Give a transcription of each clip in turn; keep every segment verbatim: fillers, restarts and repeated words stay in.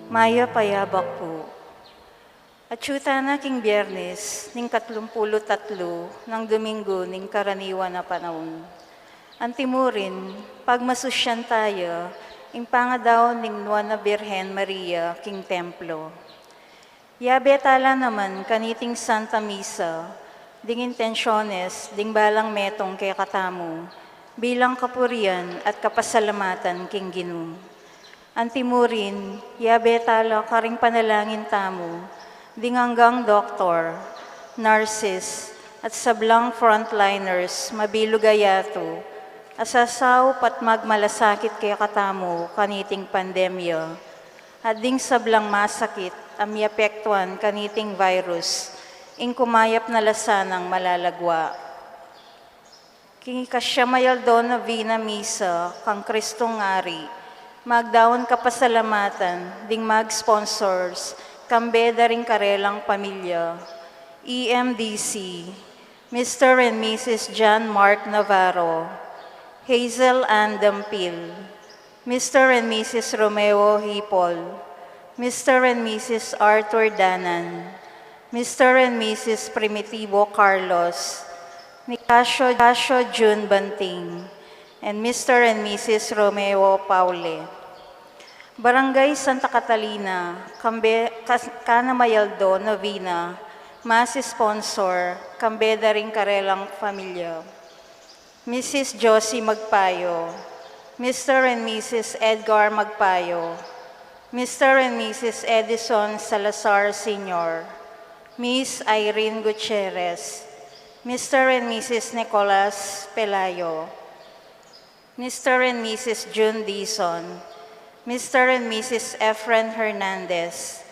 Mayap a yabak pu. Atyu tana king Biyernes ning katlumpulu't atlu nang Duminggu ning karaniwan a panaun. Antimurin, pagmasusyan taya ing pangadaun ning Nuan a Birhen Maria king templo. Yabe tala naman kaniting Santa Misa ding intensyones ding balang metung kekatamu bilang kapurian at kapasalamatan king Ginu. Antimurin, yabe tala karing panalangin tamu ding anggang doktor, nurses, at sablang frontliners mabilug a yatu a sasaup at magmalasakit kekatamu kaniting pandemya, at ding sablang masakit a miapektuan kaniting virus ing kumayap na la sanang malalagwa. King ikasyam a aldo novena misa kang Kristung Ari, magdaun kapasalamatan ding mag-sponsors kambe da ring karelang pamilya: E M D C, Mister and Missus John Mark Navarro, Hazel Ann Dampil, Mister and Missus Romeo Hipol, Mister and Missus Arthur Danan, Mister and Missus Primitivo Carlos, Nicasio June Banting, and Mister and Missus Romeo Paule. Barangay Santa Catalina, kambe, kas-, kanam a aldo novena, mas sponsor, kambe da ring karelang pamilya: Missus Josie Magpayo, Mister and Missus Edgar Magpayo, Mister and Missus Edison Salazar Senior, Miss Irene Gutierrez, Mister and Missus Nicolas Pelayo, Mister and Missus June Dizon, Mister and Missus Efren Hernandez,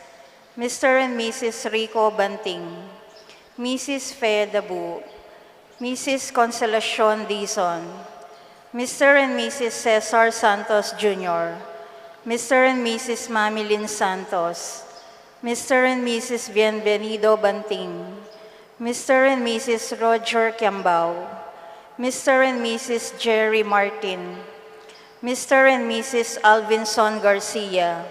Mister and Missus Rico Banting, Missus Fe Dabu, Missus Consolacion Dizon, Mister and Missus Cesar Santos Junior, Mister and Missus Mamilin Santos, Mister and Missus Bienvenido Banting, Mister and Missus Roger Kiambao, Mister and Missus Jerry Martin, Mister and Missus Alvinson Garcia,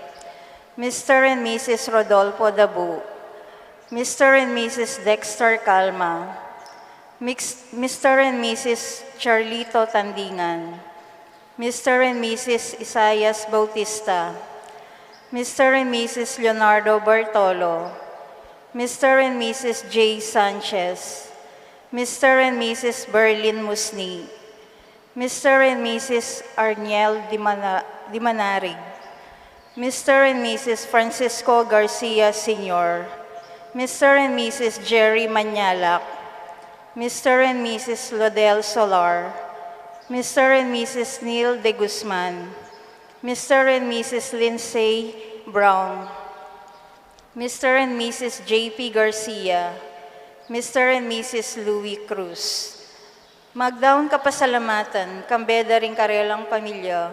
Mister and Missus Rodolfo Dabu, Mister and Missus Dexter Calma, Mix-, Mister and Missus Charlito Tandingan, Mister and Missus Isaias Bautista, Mister and Missus Leonardo Bartolo, Mister and Missus Jay Sanchez, Mister and Missus Berlin Musni, Mister and Missus Arniel Dimana-, Dimanarig, Mister and Missus Francisco Garcia Senior, Mister and Missus Jerry Manyalak, Mister and Missus Lodel Solar, Mister and Missus Neil De Guzman, Mister and Missus Lindsay Brown, Mister and Missus J P Garcia, Mister and Missus Louis Cruz. Magdaun kapasalamatan kambe da ring karelang pamilya: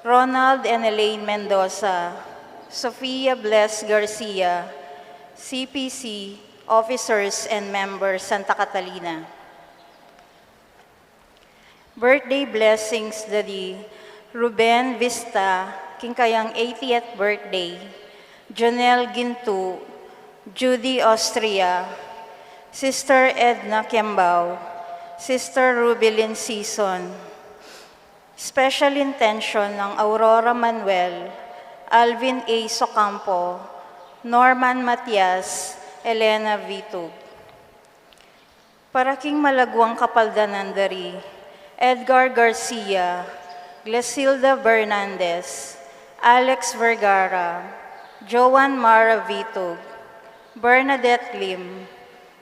Ronald and Elaine Mendoza, Sofia Bless Garcia, C P C, officers and members, Santa Catalina. Birthday blessings da di Ruben Vista, king kayang eightieth birthday, Jonel Gintu, Judy Austria, Sister Edna Kembao, Sister Rubilin Sison. Special intention nang Aurora Manuel, Alvin A. Socampo, Norman Matias, Elena Vitug. Para king malaguang kapaldanan da ri Edgar Garcia, Glasilda Bernandez, Alex Vergara, Joan Mara Vitug, Bernadette Lim,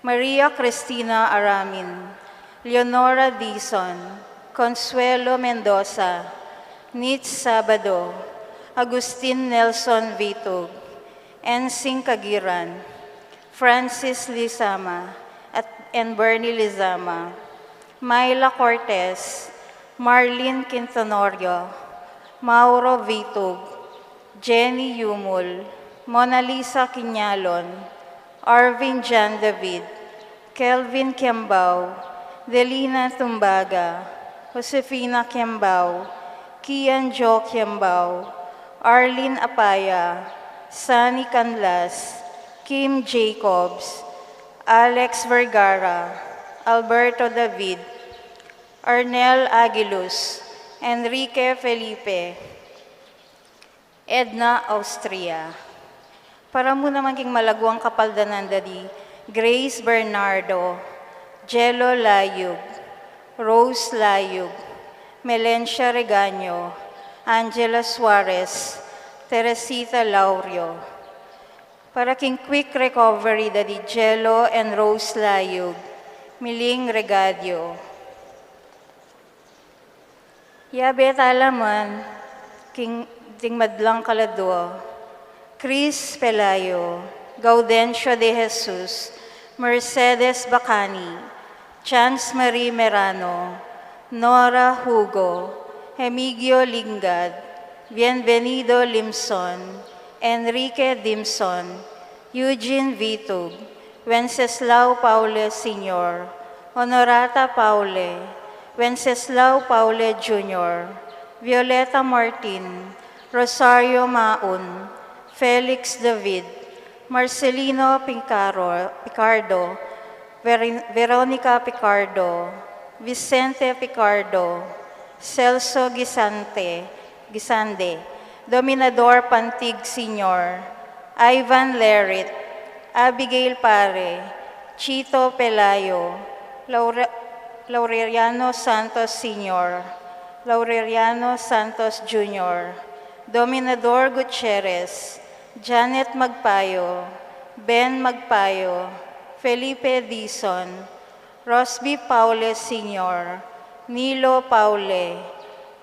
Maria Cristina Aramin, Leonora Dizon, Consuelo Mendoza, Nitz Sabado, Agustin Nelson Vitug, Ensing Kagiran, Francis Lizama at, and Bernie Lizama, Myla Cortez, Marlene Quintanorio, Mauro Vitug, Jenny Yumul, Mona Lisa Quiñalon, Arvin Jan David, Kelvin Kiambao, Delina Tumbaga, Josefina Kiambao, Kian Jo Kiambao, Arlene Apaya, Sunny Canlas, Kim Jacobs, Alex Vergara, Alberto David, Arnel Aguiluz, Enrique Felipe, Edna Austria. Para mu naman king malaguang kapaldanan da di Grace Bernardo, Jello Layug, Rose Layug, Melencia Regaño, Angela Suarez, Teresita Laurio. Para king quick recovery da di Jello and Rose Layug, Miling Regadio. Yabe tala man king ding madlang kaladua: Chris Pelayo, Gaudencio de Jesus, Mercedes Bacani, Chance Marie Merano, Nora Hugo, Emigio Lingad, Bienvenido Limson, Enrique Dimson, Eugene Vitug, Wenceslao Paule Senior, Honorata Paule, Wenceslao Paule Junior, Violeta Martin, Rosario Maun, Felix David, Marcelino Pincaro-, Picardo, Verin-, Veronica Picardo, Vicente Picardo, Celso Guisante, Guisande, Dominador Pantig Senior, Ivan Lerit, Abigail Pare, Chito Pelayo, Laure-, Laureliano Santos Senior, Laureliano Santos Junior, Dominador Gutierrez, Janet Magpayo, Ben Magpayo, Felipe Dizon, Rosby Paule Senior, Nilo Paule,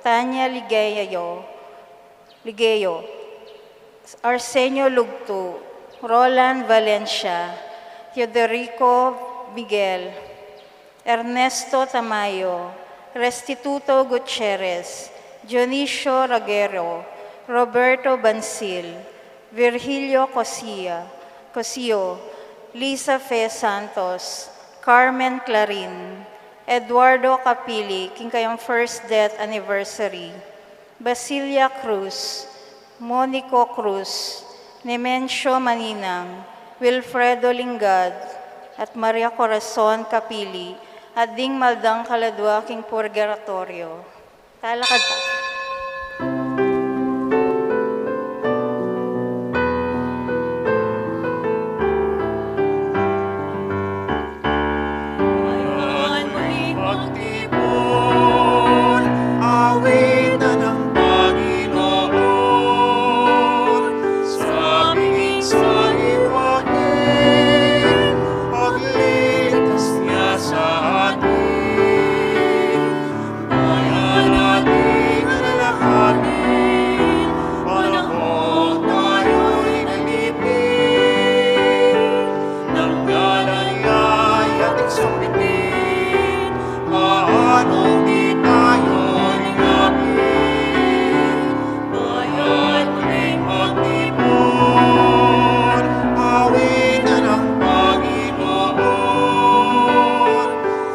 Tanya Ligeo, Ligeo, Arsenio Lugtu, Roland Valencia, Teodorico Miguel, Ernesto Tamayo, Restituto Gutierrez, Dionisio Ragero, Roberto Bansil, Virgilio Cosia, Cosio, Lisa Fe Santos, Carmen Clarin, Eduardo Capili, king kayang first death anniversary, Basilia Cruz, Monico Cruz, Nemencio Maninang, Wilfredo Lingad, at Maria Corazon Capili, at ding maldang kaladua king purgatorio. Talakad ta. Awitan ang Panginoon sa binging sariwain, pagliligtas niya sa atin. Bayan nating alalahanin, panahon tayo'y nalipit. Ng galay-galay ating sambitin, paano di tayo lingapin? Bayan muling magtipon, awitan ang Panginoon.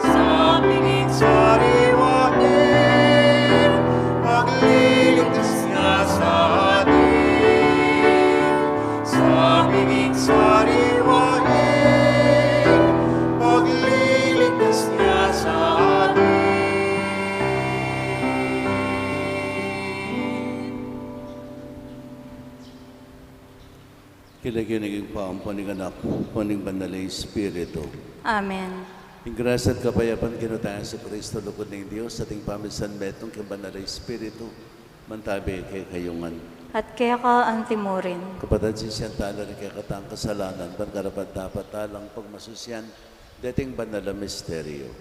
Sa binging sariwain, pagliligtas niya sa atin. Sa binging sariwain, pagliligtas niya sa atin. King lagyu ning Ibpa, ampon ning Anak, ampon ning Banal a Espiritu. Amen. Ing grasya at kapayapan ning Ginu tang Jesucristo, lugud ning Dios, at ing pamisanmetung ning Banal a Espiritu, mantabi kekayu ngan. At keka antimurin. Kapatad, sisian tala ring kekatang kasalanan, ban karapat-dapat talang pagmasusyan deting banal a misteryo.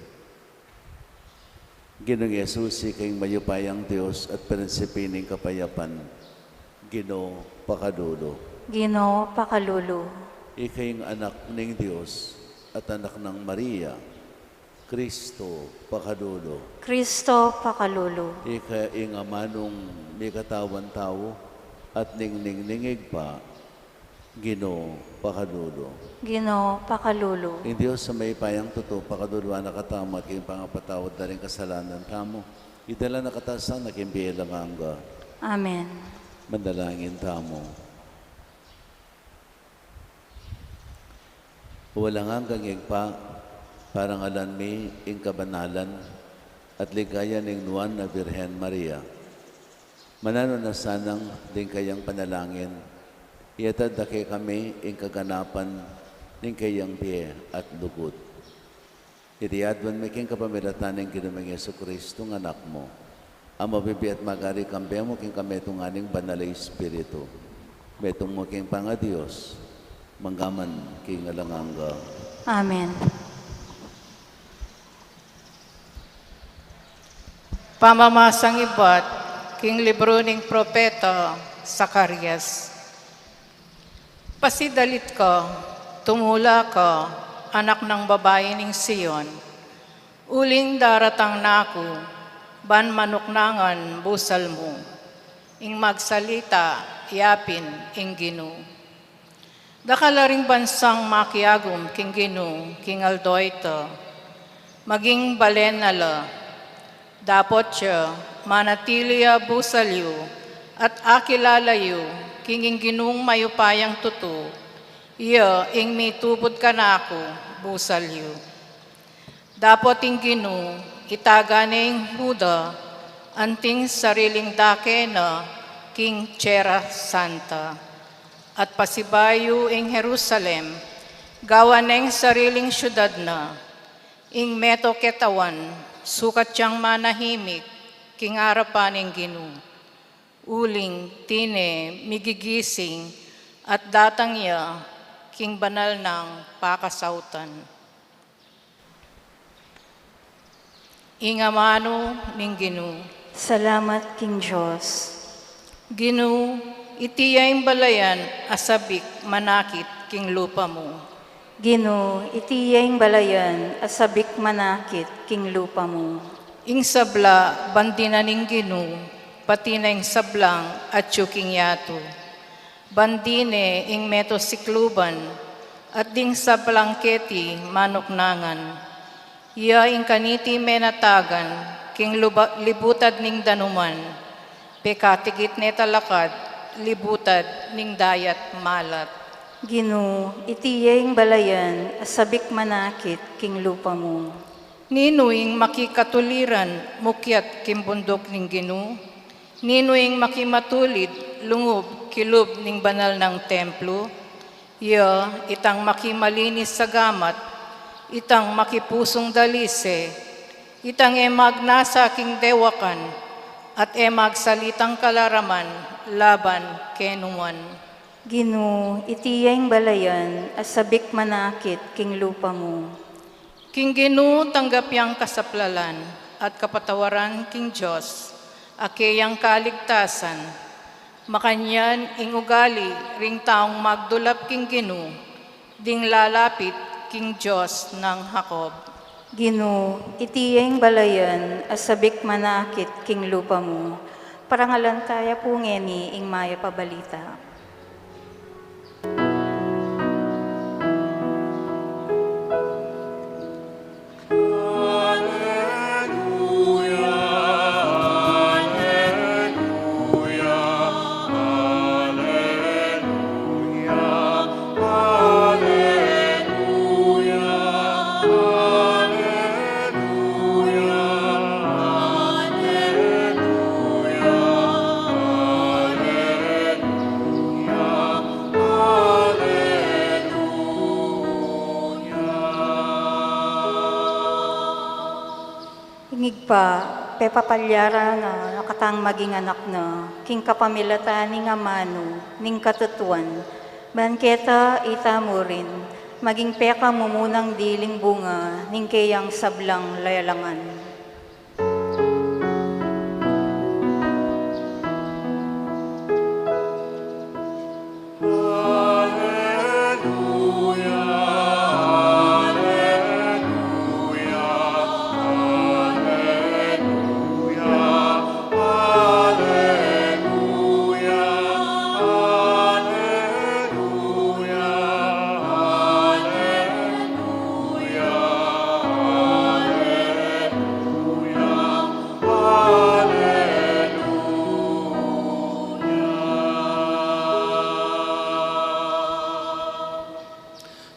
Ginung Jesus, ika ing mayupayang Dios at prinsipe ning kapayapan. Ginu, pakalulu. Ginu, pakalulu. Ika ing Anak ning Dios at Anak nang Maria. Kristo, pakalulu. Kristo, pakalulu. Ika ing amanung mikatawan tau at ningning ning Ibpa. Ginu, pakalulu. Ginu, pakalulu. Ing Dios a mayupayang tutu, pakaluluan na katamu at king pangapatawad da ring kasalanan tamu, idala na katamu king bie alang angga. Amen. Manalangin tamu. Alang anggang Ibpa, parangalan mi ing kabanalan at ligaya ning Nuan a Birhen Maria. Mananu na sanang ding kayang panalangin, iatad da kekami ing kaganapan ning kayang bie at lugud. Iti aduan mi king kapamilatan ning Ginu ming Jesucristo, nga Anak mu, a mabibie at magari kambe mu king kametungan ning Banal a Espiritu, metung mu king pangaDios, mangga man king alang angga. Amen. Pamamasang ibat king libru ning propeta Zacarias. Pasidalit ka, tumula ka, anak nang babai ning Sion, uling daratang na ku, ban manuknangan busal mu, ing magsalita yapin ing Ginu. Dakal a ring bansang makiagum king Ginu king aldo ita, maging balen na la. Dapot ya, manatili ya busal yu, at akilala yu king ing Ginung mayupayang tutu, iya ing mitubud kanaku busal yu. Dapot ing Ginu, itaga ne ing Juda anting sariling dake na king Tierra Santa, at pasibayu ing Jerusalem, gawan neng sariling siudad na. Ing meto ketawan, sukat yang manahimik king arapan ning Ginu, uling tine migigising at datang ya king banal nang pakasautan. Ing amanu ning Ginu. Salamat king Dios. Ginu, iti ya ing balayan a sabik manakit king lupa mu. Ginu, iti ya ing balayan a sabik manakit king lupa mu. Ing sabla, bandi na ning Ginu, pati na ing sablang atyu king yatu. Bandi ne ing meto sikluban, at ding sablang keti manuknangan. Iya ing kaniti menatagan king luba-, libutad ning danuman, pekatigit ne talakad libutad ning dayat malat. Ginu, iti ya ing balayan a sabik manakit king lupa mu. Ninu ing makikatuliran mukyat king bunduk ning Ginu? Ninu ing makimatulid lungub kilub ning banal nang templu? Ya itang makimalinis a gamat, itang makipusung dalise, itang e magnasa king dewakan, at e magsalitang kalaraman laban keni man. Ginu, iti ya ing balayan a sabik manakit king lupa mu. King Ginu tanggap yang kasaplalan at kapatawaran king Dios a keyang kaligtasan. Makanyan ing ugali ring taung magdulap king Ginu, ding lalapit king Dios nang Jacob. Ginu, iti ya ing balayan a sabik manakit king lupa mu. Parangalan taya pu ngeni ing mayap a balita. Ing Ibpa, pepapalyaran na, na katang maging anak na, king kapamilatan ning amanu, ning katutuan, ban keta ita mu rin, maging pekamumunang diling bunga, ning keyang sablang layalangan.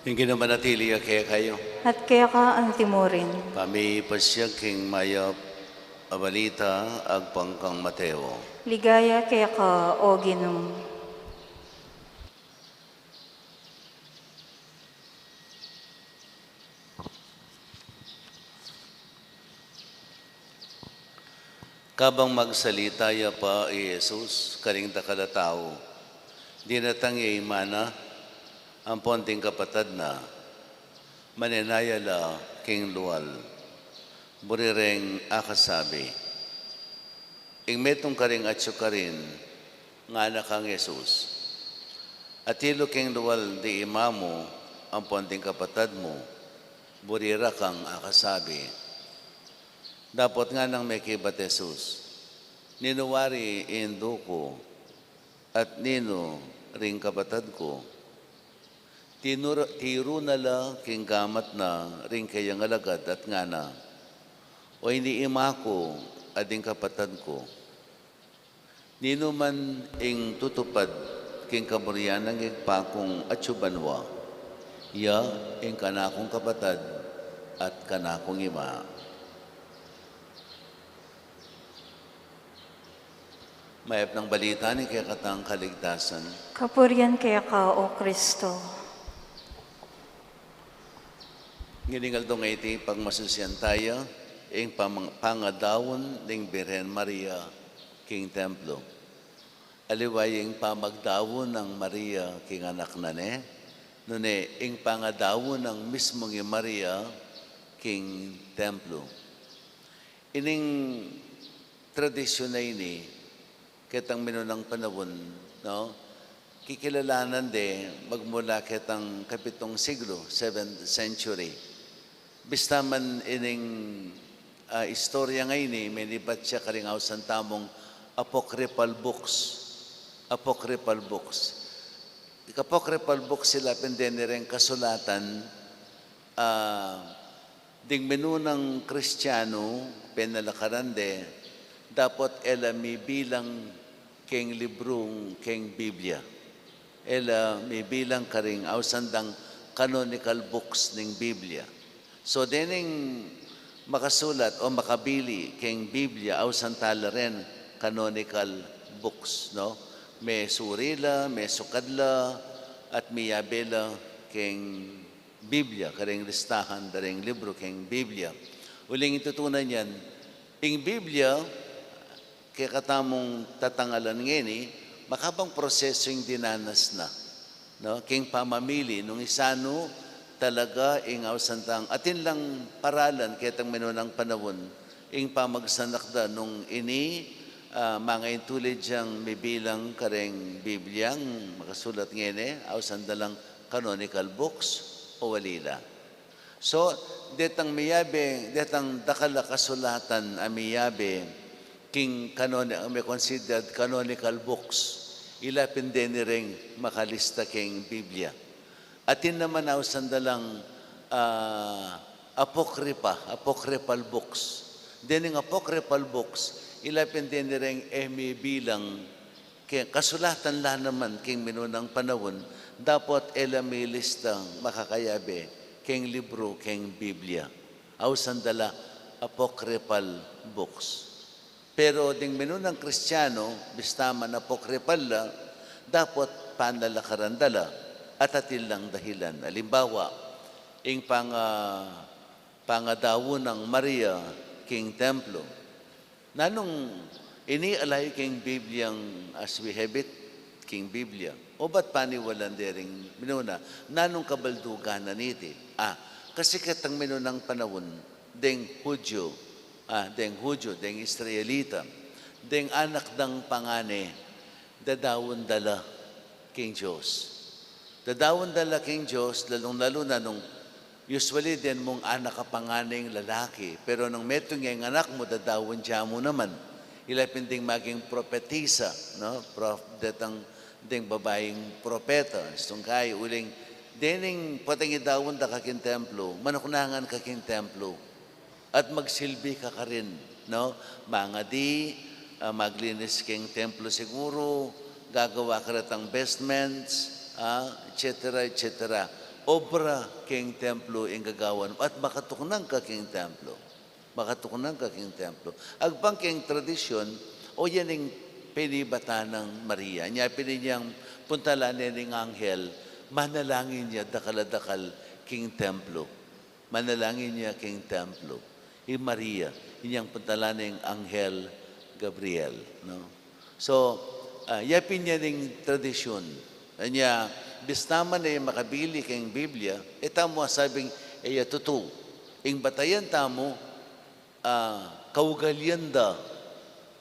Ing Ginu manatili ya kekayu. At keka antimurin. Pamipasiag king mayap a balita agpang kang Mateo. Ligaya keka, O Ginu. Kabang magsalita ya pa i Jesus karing dakal a tau, dinatang ya ing mana ampon ding kapatad na, manenaya la king lual, buri reng akasabi. Ing metung karing atyu karin, ngana kang Jesus, atilu king lual ding ima mu ampon ding kapatad mu, buri ra kang akasabi. Dapot nganang mekibat Jesus, ninu wari ing indu ku, at ninu ring kapatad ku? Tinur-, tiru na la king gamat na ring kayang alagad at ngana, o ini ima ku at ding kapatad ku. Ninu man ing tutupad king kaburian ning Ibpa kung atyu banua, ya ing kanakung kapatad at kanakung ima. Mayap nang balita ning kekatang kaligtasan. Kapurian keka, O Kristo. Ngening aldo ngeni pagmasusian taya ing pamang-, pangadaun ning Birhen Maria king templo. Aliwa ya ing pamagdaun nang Maria king anak na ne, nune ing pangadaun nang mismung i Maria king templo. Ining tradisyun a ini, ketang minunang panaun, no? Kikilalanan de magmula ketang kapitung siglo, seventh century. Bista man ining, ah, istorya ngeni, menibat ya karing ausan tamung apocryphal books. Apocryphal books. Ika apocryphal books, ila pin deni reng kasulatan, ah, ding minunang Kristianu, penalakaran de, dapot e la mibilang keng libru keng Biblia. E la mibilang karing ausan dang canonical books ning Biblia. So, dening makasulat o makabili keng Biblia, ausan tala ren canonical books, no? Mesuri la, mesukad la, at miyabe la keng Biblia, karing listahan da ring libru keng Biblia. Uling tutunan yan, ing Biblia, kekatamung tatangalan ngeni, makabang prosesu ing dinanas na, no? King pamamili nung isanu talaga ing ausan tang atin lang paralan ketang minunang panaun, ing pamagsanak da nung ini, ah, mangaintulid yang mibilang karing Biblia, makasulat ngeni, ausan da lang canonical books o ali la. So, detang miyabe, detang dakal a kasulatan a miyabe king kanoni-, a me-considered canonical books, ila pin deni reng makalista keng Biblia. Atin naman ausan da lang, ah, apocrypha, apocryphal books. Dening apocryphal books, ila pin deni reng e mibilang keng kasulatan la naman keng minunang panaun, dapot e la milista makakayabe keng libru keng Biblia. Ausan da la apocryphal books. Pero ding minunang Kristianu, bista man apocryphal la, dapot panalakaran da la, at atin lang dahilan. Alimbawa, ing panga-, pangadaun nang Maria king templo. Nanung ini ala yu king Bibliang as we have it, king Biblia? O bat paniwalan de ring minuna? Nanung kabaldugan na niti? Ah, kasi ketang minunang panaun, deng Hudyu, ah, deng Hudyu, deng Israelita, deng anak dang pangane, dadaun da la king Dios. Dadaun da la king Dios, lalung-lalu na nung usually den mung anak a panganeng lalaki, pero nung metung ya ing anak mu, dadaun ya mu naman. Ila pin ding maging propetisa, no? Prof-, detang ding babaing propeta, sungkay uling, dening potang idaun da ka king templo, manuknangan ka king templo. At magsilbi ka karin, no? Mangadi, ah, maglinis keng templo siguru, gagawa ka retang vestments, ah, et cetera, et cetera. obra king templo ing gagawan mu at makatuknang ka king templo. Makatuknang ka king templo. Agpang king tradisyun, o yan ing penibatan nang Maria. Nya pin inyang puntalan ne ning anghel, manalangin ya dakal a dakal king templo. Manalangin ya king templo. I Maria, inyang puntalan ning anghel Gabriel, no? So, ah, ya pin ya ning tradisyun. Nya, bista man e makabili king Biblia, e tamu asabing e ya tutu. Ing batayan tamu, ah, kaugalian da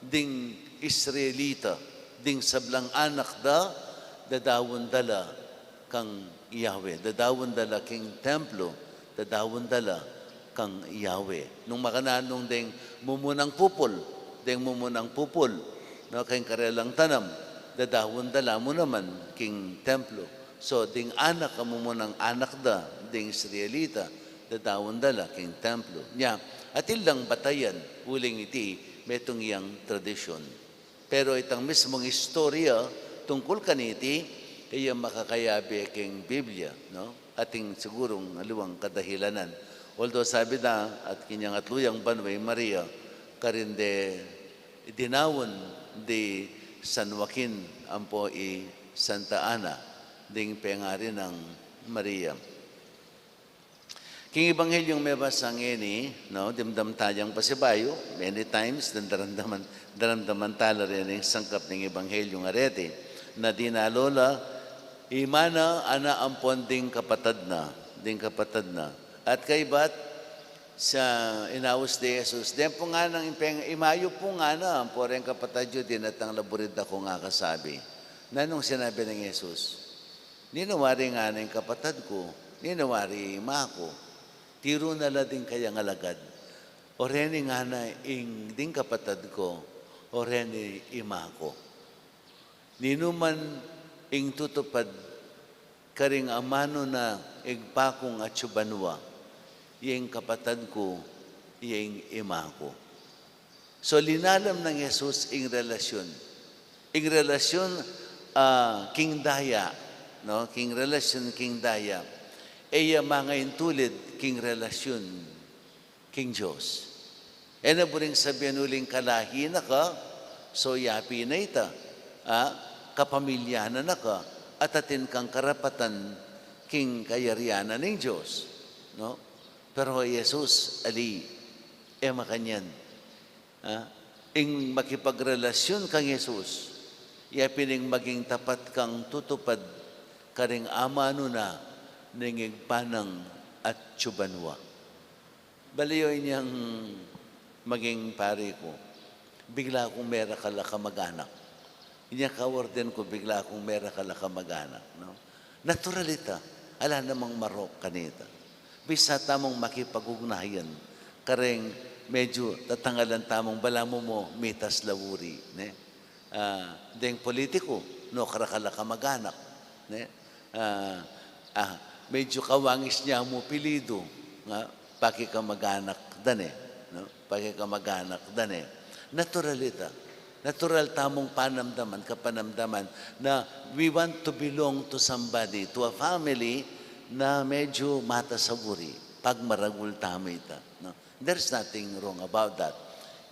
ding Israelita, ding sablang anak da, dadaun da la kang Yahweh, dadaun da la king templo, dadaun da la kang Yahweh. Nung makananu ding mumunang pupul, ding mumunang pupul, no, king karelang tanam, dadaun da la mu naman king templo. So, ding anak a mumunang anak da, ding Israelita, dadaun da la king templo. Nya, atin lang batayan, uling iti, metung yang tradisyun. Pero itang mismung istorya tungkul kaniti, e ya makakayabe king Biblia, no? Atin sigurung aliwang kadahilanan. Although sabi da, at kinyang atlu yang banua i Maria, karin de dinaun di San Joaquin ampo i Santa Ana, ding pengari nang Maria. King Ebanghelyung mebasa ngeni, no, dimdam tayang pasibayu, many times, dan daramdaman, daramdaman tala rin ing sangkap ning Ebanghelyung areti, na dinalo la, i mana, ana ampon ding kapatad na, ding kapatad na. At kaybat, sa inaus de Jesus, den pu ngana, impeng, imayu pu ngana, ampo reng kapatad yu, dinatang la buring dakung akasabi. Nanung sinabi nang Jesus? Ninu wari ngana ing kapatad ku, ninu wari ima ku. Tiru na la ding kayang alagad. O reni ngana ing ding kapatad ku, o reni ima ku. Ninu man ing tutupad karing amanu na ing Ibpa kung atsu banua, ya ing kapatad ku, ya ing ima ku. So, linalam nang Jesus ing relasyun. Ing relasyun, ah, king daya, no? King relasyun king daya. E ya mangaintulid king relasyun king Dios. E na buring sabian uling kalahi na ka, so yapi na ita, ah, kapamilyanan na ka, at atin kang karapatan king kayarian na ning Dios, no? Pero Jesus, ali, e makanyan. Ah, ing makipagrelasyun kang Jesus, ya pin ing maging tapat kang tutupad karing amanu na ning Ibpa nang atsu banua. Bale yu inyang maging pari ku, bigla kung merakal a kamag-anak. Inya kaorden ku bigla kung merakal a kamag-anak, no? Natural ita, ala namang marok kanita. Bisa tamung makipag-ugnayan, kareng medyu tatangalan tamung balamu mu mitas la uri, ne? Ah, deng politiku, no, karakal a kamag-anak, ne? Ah, ah, medyu kawangis ne mu apelyidu, nga, pakikamag-anak da ne, no? Pakikamag-anak da ne. Natural ita. Natural tamung panamdaman, kapanamdaman na we want to belong to somebody, to a family na medyu matas a uri, pagmaragul tamu ita, no? There's nothing wrong about that.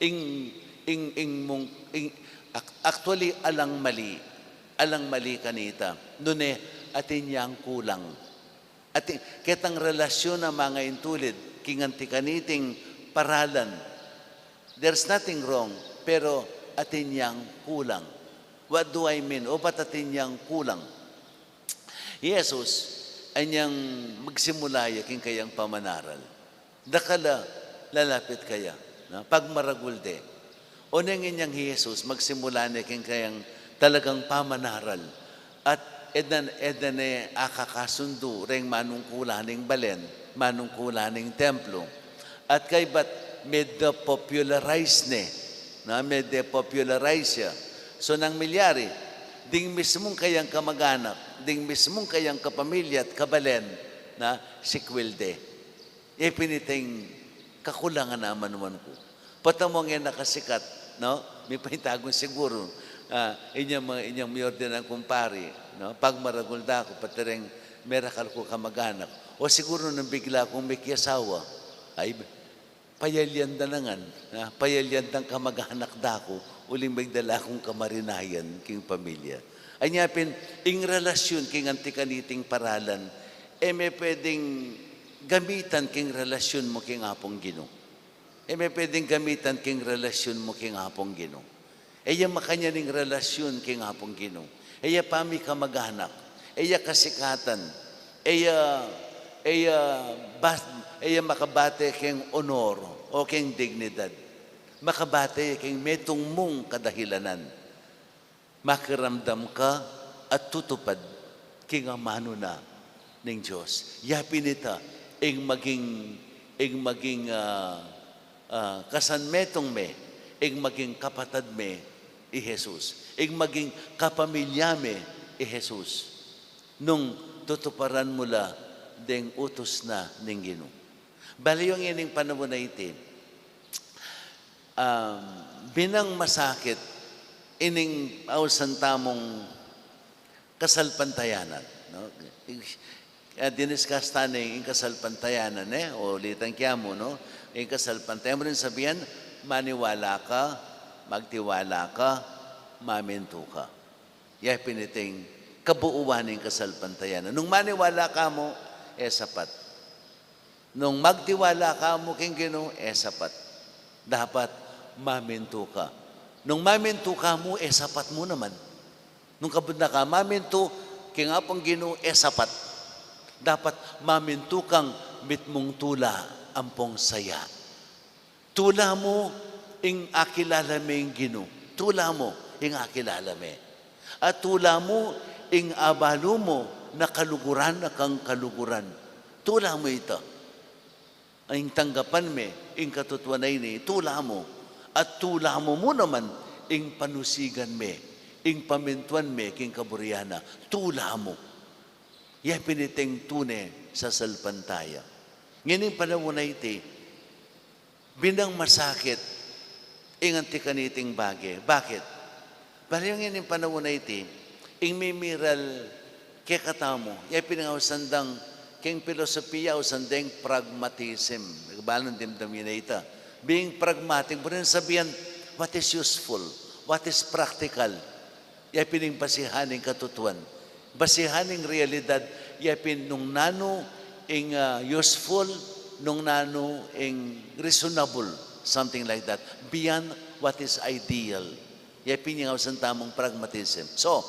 Ing, ing, ing mung, ing, ac-, actually, alang mali, alang mali kanita. Nune, atin yang kulang. Atin, ketang relasyun a mangaintulid, king anti kaniting paralan. There's nothing wrong, pero atin yang kulang. What do I mean? O ba't atin yang kulang? Jesus, anyang magsimula ya king kayang pamanaral. Dakal a lalapit kaya, no? Pagmaragul de. Oneng inyang hi Jesus, magsimula ne king kayang talagang pamanaral. At e da ne, e da ne akakasundu reng manungkulan ning balen, manungkulan ning templo. At kaybat, meda-popularize ne, no? Meda-popularize ya. So, nang milyari, ding mismung kayang kamag-anak, ding mismung kayang kapamilya at kabalen, na sikwil de. E pin iting kakulangan a amanuan ku. Pota mu ngan nakasikat, no? Mipaitabang siguru. Ah, inyang ma-, inyang miordinan kung pari, no? Pagmaragul da ku, pati reng merakal kung kamaganak. O siguru nung bigla kung mekiasawa, ay, payalian da na ngan, ah, payalian dang kamaganak da ku, uling migdala kung kamarinayan king pamilya. Anya pin, ing relasyun king anti kaniting paralan, e me pwedeng gamitan king relasyun mu king Apung Ginu. E me pwedeng gamitan king relasyun mu king Apung Ginu. E ya makanyan ing relasyun king Apung Ginu. E ya pamikamaganak. E ya kasikatan. E ya, e ya bas-, e ya makabate king onor o king dignidad. Makabate king metung mung kadahilanan. Makiramdam ka at tutupad king amanu na ning Dios. Ya pin ita, ing maging, ing maging, ah, ah, kasanmetung me, ing maging kapatad me i Jesus, ing maging kapamilya me i Jesus. Nung tutuparan mu la deng utus na ning Ginu. Bale yu ngening panaun a iti, um, binang masakit ining ausan tamung kasalpantayanan, no? Ah, diniskas ta ne ing kasalpantayanan, e? O, ulitan ke mu, no? Ing kasalpantayanan, mu rin sabian, maniwala ka, magtiwala ka, mamintu ka. Ya pin iting kabuuan ning kasalpantayanan. Nung maniwala ka mu, e sapat. Nung magtiwala ka mu king Ginu, e sapat. Dapat mamintu ka. Nung mamintu ka mu, e sapat mu naman. Nung kabud na ka mamintu king Apung Ginu, e sapat. Dapat mamintu kang mitmung tula ampong saya. Tula mu ing akilala me ing Ginu. Tula mu ing akilala me. At tula mu ing abalu mu na kaluguran na kang kaluguran. Tula mu ita. Ing tanggapan me ing katutuan a ini, tula mu. At tula mu mu naman ing panusigan me, ing pamintuan me king kaburian na. Tula mu. Ya pin iting tune sasalpantaya. Ngening panaun a iti, binang masakit ing anti kaniting bage. Bakit? Bale yu ngening panaun a iti, ing mimiral kekatamu, ya pin ing ausan dang, king pilosopiya, ausan deng pragmatism. Balu nung dimdam yu na ita. Being pragmatic, mu rin sabian, what is useful, what is practical. Ya pin ing basihan ning katutuan. Basihan ning realidad, ya pin nung nanu ing, ah, useful, nung nanu ing reasonable, something like that. Beyond what is ideal. Ya pin ing ausan tamung pragmatism. So,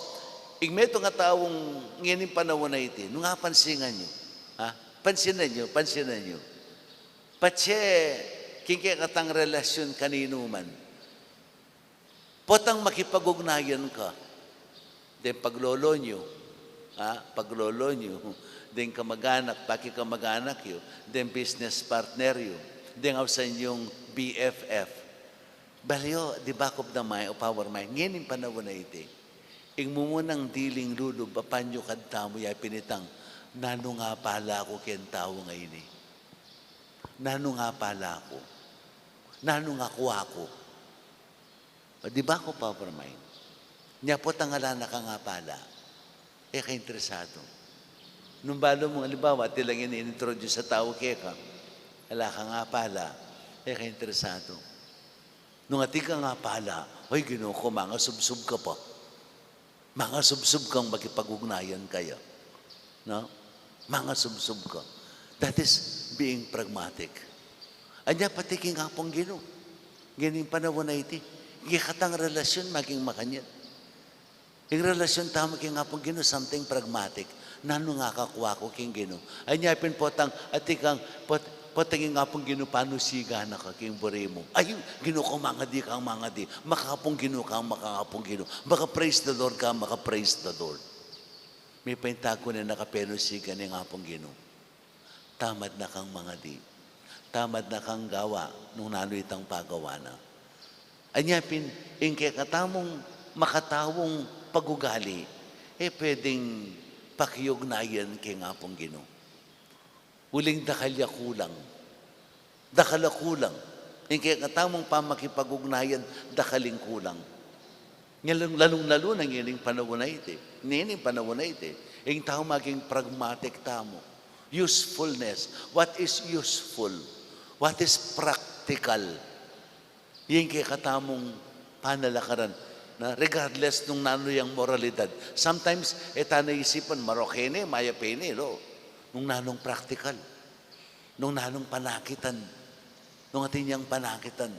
ing metung a taung ngening panaun a iti, nung apansinan yu, ha? Pansinan yu, pansinan yu. Patse, king kekatang relasyun kaninu man. Potang makipag-ugnayan ka deng paglolo yu, ha? Paglolo yu, deng kamaganak, pakikamaganak yu, deng business partner yu, deng ausan yung B F F. Bale yu, the back of the mind, of our mind, ngening panaun a iti, ing mumunang diling lulub a panyukad tamu ya pin itang, nanu nga pala ku keng tau a ini? Nanu nga pala ku? Nanu nga kua ku? O, di ba, ku pa, Permain? Nya potang ala na kang apala, e ka interesadu. Nung balu mung, alimbawa, atin lang ini in-introduce a tau keka, ala kang apala, e ka interesadu. Nung atin kang apala, "Ay, Ginu ku, mangasubsub ka pa." Mangasubsub kang makipag-ugnayan kaya. No? Mangasubsub ka. That is being pragmatic. Anya pati king Apung Ginu. Ngening panaun a iti, ing kekatang relasyun maging makanyan. Ing relasyun tamu king Apung Ginu, something pragmatic. Nanu nga kakua ku king Ginu? Anya pin potang, atin kang, pot-, potang ing Apung Ginu panusigan na ka king buri mu. Ay, Ginu ku, mangadi kang mangadi. Maka-Apung Ginu kang maka-Apung Ginu. Maka-praise the Lord kang maka-praise the Lord. Mipinta ku ne na kapenusigan ning Apung Ginu. Tamad na kang mangadi. Tamad na kang gawa nung nanu itang pagawa na. Anya pin, ing kekatamung makataung pag-ugali, e pwedeng pakiugnayan king Apung Ginu. Uling dakal ya kulang. Dakal a kulang. Ing kekatamung pamakipag-ugnayan, dakal ing kulang. Lalung-, lalung-lalu na ngening panaun a iti. Ngening panaun a iti. Ing tau maging pragmatic tamu. Usefulness. What is useful? What is practical? Ing kekatamung panalakaran, na regardless nung nanu yang moralidad. Sometimes, e ta na isipan, marok ini, mayap ini, lo. Nung nanung practical. Nung nanung panakitan. Nung atin yang panakitan.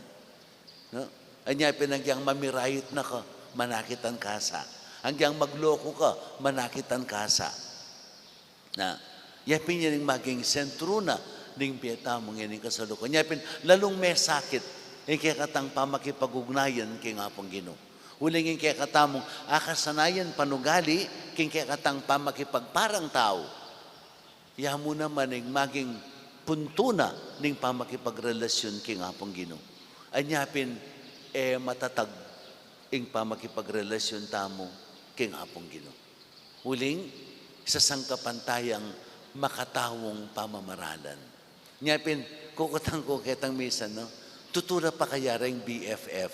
No? Anya pin, agyang mamirait na ka, manakitan ka sa. Agyang magloko ka, manakitan ka sa. Na, ya pin yan ing maging sentru na ning bie tamu ngening kasalukuyan. Ya pin, lalung mesakit ing kekatang pamakipag-ugnayan king Apung Ginu. Uling ing kekatamung akasanayan panugali king kekatang pamakipagparang tau. Ya mu naman ing maging puntu na ning pamakipagrelasyon king Apung Ginu. Anya pin, e matatag ing pamakipagrelasyon tamu king Apung Ginu. Uling, sasangkapan tayang makataung pamamaralan. Nya pin, kukutang ku ketang misan, no? Tutu la pa kaya ring B F F.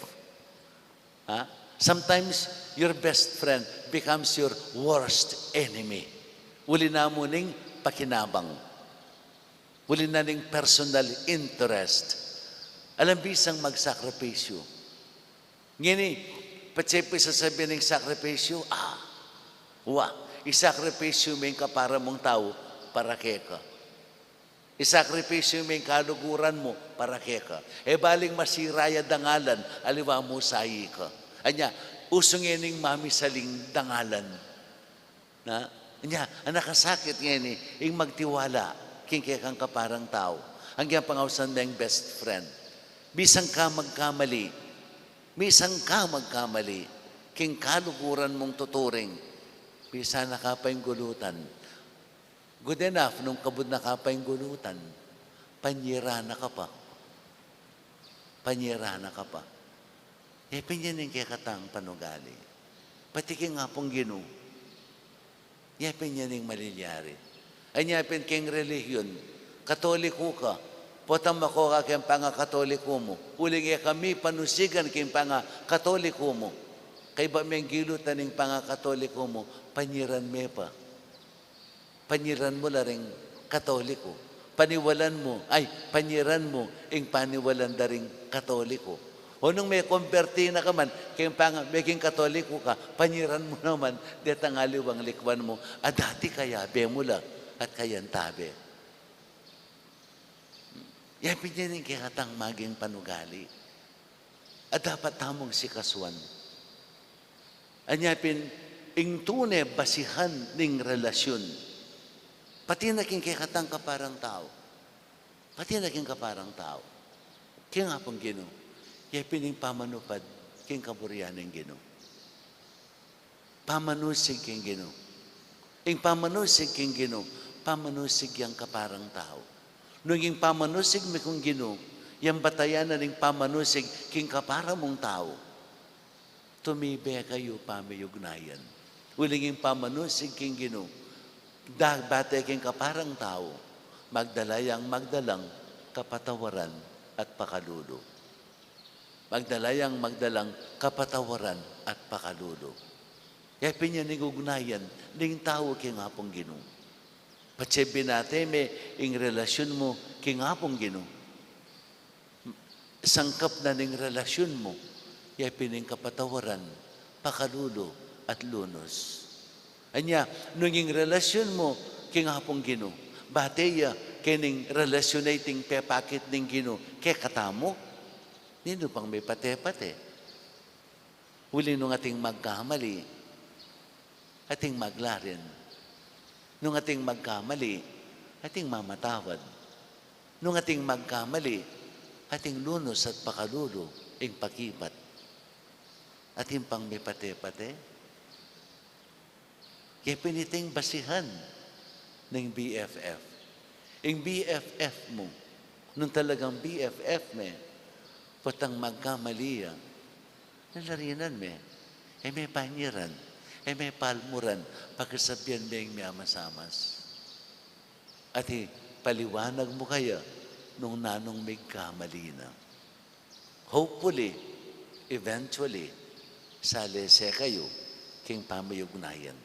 Ha? Sometimes, your best friend becomes your worst enemy. Uli na mu ning pakinabang. Uli na ning personal interest. Alang bisang magsakripisyo. Ngeni, patse pisasabi ning sakripisyo, ah, wa, isakripisyo me ing kapara mung tau para keka. Isakripisyo me ing kaluguran mu para keka. E baling masira ya dangalan, aliwa mu sa ika. Anya, usu ngening mamisaling dangalan. Na, nya, a nakasakit ngeni, ing magtiwala king kekang kaparang tau. Agyang pangausan meng best friend. Misan ka magkamali. Misan ka magkamali. King kaluguran mung tuturing. Misan na ka pa ing gulutan. Good enough, nung kabud na ka pa ing gulutan. Panyira na ka pa. Panyira na ka pa. E pin yan ing kekatang panugali. Pati king Apung Ginu. Ya pin yan ing malilyari. Anya pin king relihiyon, Katoliko ka, potang mako ka king pangakatoliko mu, uling e ka mipanusigan king pangakatoliko mu. Kaybat meng gilutan ing pangakatoliko mu, panyiran me pa. Panyiran mu la ring Katoliko. Paniwalan mu, ay, panyiran mu ing paniwalan da ring Katoliko. O nung mekomberti na ka man, king panga-, meging Katoliko ka, panyiran mu naman detang aliwang likwan mu, a dati kayabe mu la at kayan tabe. Ya pin yan ing kekatang maging panugali. A dapat tamung sikasuan. Anya pin, ing tune basihan ning relasyon. Pati na king kekatang kaparang tau. Pati na king kaparang tau. King Apung Ginu. Ya pin ing pamanupad king kaburian ning Ginu. Pamanusig king Ginu. Ing pamanusig king Ginu, pamanusig yang kaparang tau. Nung ing pamanusig mi king Ginu, yang batayan na ning pamanusig king kapara mung tau. Tumibe kayu pamiugnayan. Uling ing pamanusig king Ginu, da-, bate king kaparang tau, magdala yang magdalang kapatawaran at pakalulu. Magdala yang magdalang kapatawaran at pakalulu. Ya pin yan ing ugnayan ning tau king Apung Ginu. Patse binate me ing relasyon mu king Apung Ginu. Sangkap na ning relasyon mu, ya pin ing kapatawaran, pakalulu, at lunus. Anya, nung ing relasyon mu king Apung Ginu, bate ya kening relasyon a iting pepakit ning Ginu kekatamu, ninu pang mipate-pate? Uli nung ating magkamali, ating maglarin. Nung ating magkamali, ating mamatawad. Nung ating magkamali, ating lunus at pakalulu ing pakibat. Ating pang mipate-pate. Kaya pin iti ing basihan ning B F F. Ing B F F mu, nung talagang B F F me, potang magkamali ya, lalarinan me, e me panyiran, e me palmuran, pakisabian me ing miamasamas. At ipaliwanag mu kaya nung nanung migkamali na. Hopefully, eventually, Salese kayu king pamiyugnayan.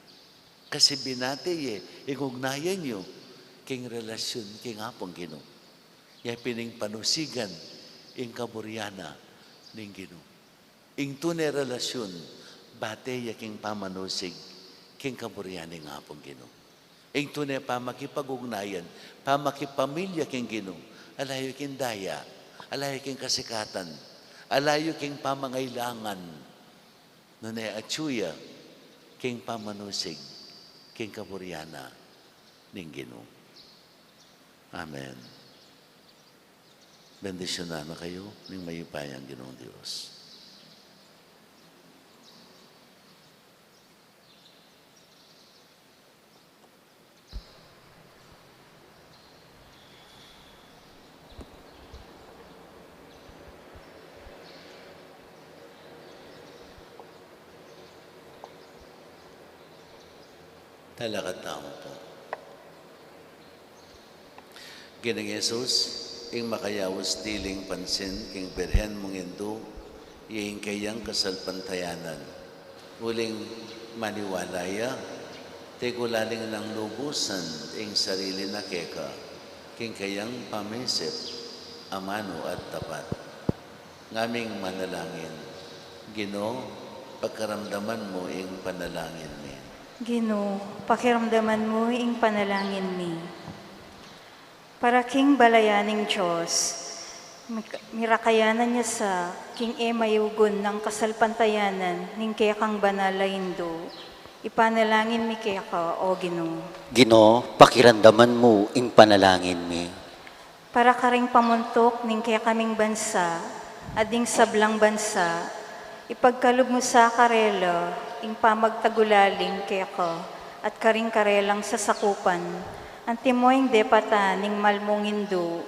Kasi binati ye ing ugnayan yu king relasyun king Apung Ginu. Ya pin ing panusigan ing kaburian na ning Ginu. Ing tune relasyun, bate ya king pamanusig king kaburian ning Apung Ginu. Ing tune pamakipag-ugnayan, pamakipamilya king Ginu, ala yu king daya, ala yu king kasikatan, ala yu king pamangailangan, nune atyu ya king pamanusig king kaburian na ning Ginu. Amen. Bendisyunan na kayu ning mayupayang Ginung Dios. Talakad tamu pu. Ginung Jesus, ing makayaus diling pansin king Birhen mung Indu, ya ing keyang kasalpantayanan. Uling maniwala ya, tekulaling nang lubusan ing sarili na keka, king keyang pamisip, amanu at tapat. Ngaming manalangin. Ginu, pakiramdaman mu ing panalangin mi. Ginu, pakiramdaman mu ing panalangin mi. Para king balayan ning Dios, mi-, mirakayanan ya sa king e mayugun nang kasalpantayanan ning kekang banal a Indu, ipanalangin mi keka, O Ginu. Ginu, pakiramdaman mu ing panalangin mi. Para karing pamuntuk ning kekaming bansa, at ding sablang bansa, ipagkalub mu sa karela, ing pamagtagulaling keka, at karing karelang sasakupan, antimo ing depatan ning mal mung Indu,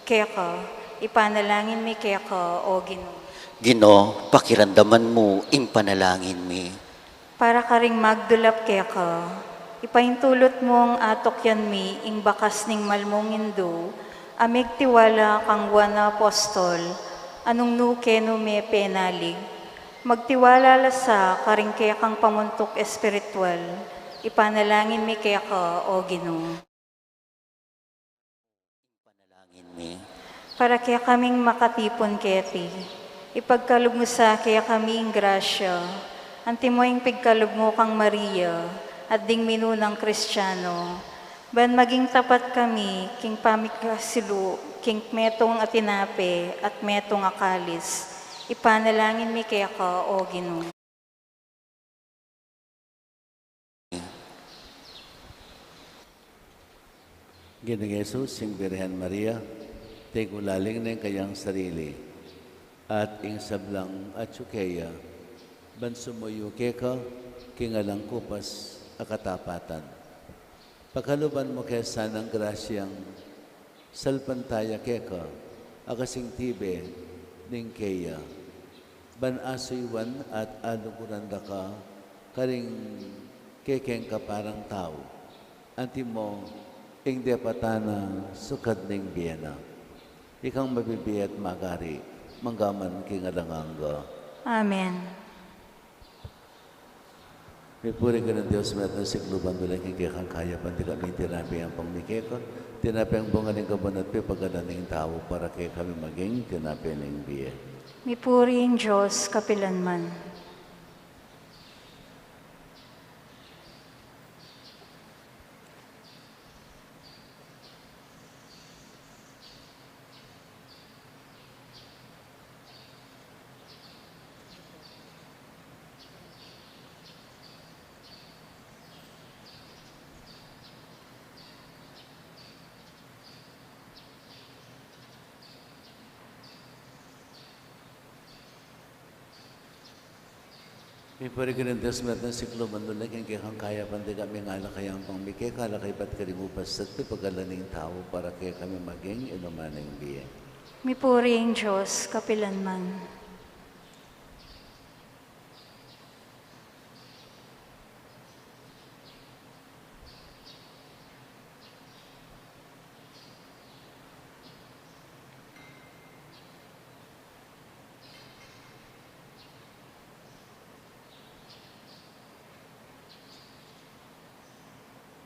keka, ipanalangin mi keka, O Ginu. Ginu, pakiramdaman mu ing panalangin mi. Para karing magdulap keka, ipaintulut mung atukyan mi ing bakas ning mal mung Indu, a migtiwala kang Juan Apostol, a nung nu kenu me penalig, magtiwala la sa karing kekang pamuntuk espiritual, ipanalangin mi keka, O Ginu. Panalangin mi. Para kekaming makatipun keti, ipagkalub mu sa kekami ing grasya, antimo ing pigkalub mu kang Maria, at ding minunang Kristiano, ban maging tapat kami king pamikasilu king metung a tinape at metung a kalis, ipanalangin mi keka, O Ginu. Ginung Jesus, ing Birhen Maria, tekulaling ne ing kayang sarili, at ing sablang atyu keya, ban sumuyu keka king alang kupas a katapatan. Pakaluban mu ke sanang grasyang salpantaya keka, a kasing tibe ning keya, ban asuyuan at aluguran da ka karing kekeng kaparang tau, antimo ing depatan na sukad ning bie na. Ikang mabibie at magari, mangga man king alang angga. Amen. Mipuri ka ning Dios, mayap ning sikluban, dula king kekang kayapan ding kami tinape ampang mi keka, tinapeng bunga ning kabun at pepagalan ning tau, para kekami maging tinape ning bie. Mipuri ing Dios kapilanman. Mipuri ka ning Dios, mayap ning sikluban, dula king kekang kayapan ding kami ngan alak ampang mi keka, alak ibat karing ubas at pepagalan ning tau, para kekami maging inuman ning bie. Mipuri ing Dios kapilanman.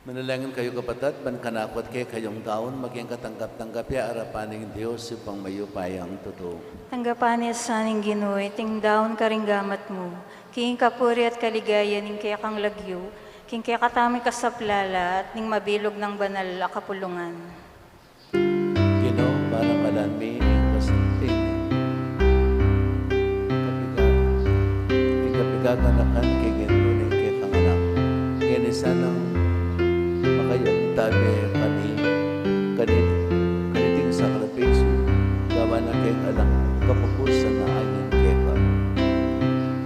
Manalangin kayu, kapatad, ban kanaku at kekayung daun maging katanggap-tanggap ya arapan ning Dios, Ibpang mayupayang tutu. Tanggapan na sa ning Ginu iting daun karing gamat mu, king kapurian at kaligayan ning kekang lagyu, king kekatamung kasaplalan at ning mabilug nang banal a kapulungan. Ginu, parang kalan mi ing kasanting kapiga-, ing kapigaganakan king indu ning kekang anak. Ngeni sanang makayantabe kami kanit-, kaniting sakripisyu, gawan na keng alang kapupusan a ayon keka.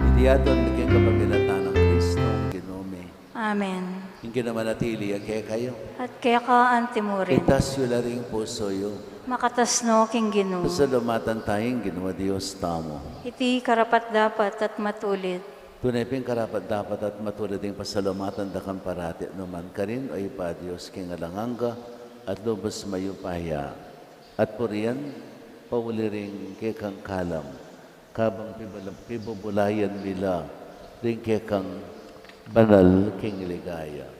Iti aduan mi keka kapamilatan nang Kristong Ginu mi. Amen. Ing Ginu manatili ya kekayu. At keka antimurin. Itas yu la ring pusu yu. Makatas no king Ginu. Pasalamatan taya ing Ginu a Dios tamu. Iti karapat-dapat at matulid. Tune pin karapat-dapat at matulid ing pasalamatan da ka parati, nukarin man, O Ibpa, Dios king alang angga at lubus mayupaya. At purian, pauli ring kekang kalam, kabang pibula-, pibubulayan mi la ring kekang banal king ligaya.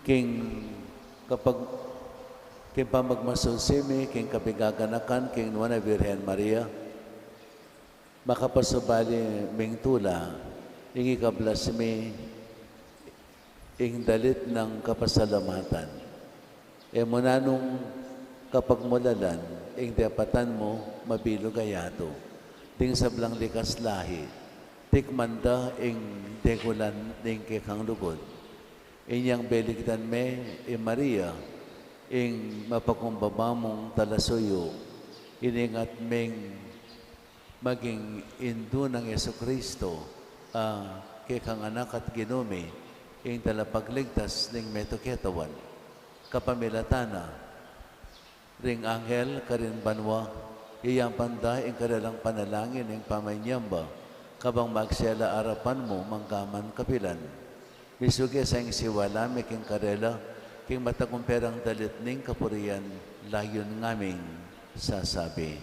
King kapag-, king pamagmasusi mi king kapigaganakan king Nuan a Virgen Maria, makapasubali ming tula ing ikablas mi ing dalit nang kapasalamatan. E mu nanung kapagmulalan ing depatan mu mabilug a yatu, ding sablang likas lahi, tikman da ing degulan ning kekang lugud. Inyang beligtan me i Maria, ing mapakumbaba mung talasuyu, iningat ming maging indu nang Jesucristo, a kekang Anak at Ginu mi, ing talapagligtas ning metung a katawan. Kapamilatan na ring anghel karin banua, iyaban da ing karelang panalangin ning pamanyamba, kabang magsela arapan mu manggaman kapilan. Misuke sa ing siwala mi king karela, king matagumpe rang dalit ning kapurian, layun ngaming sasabi: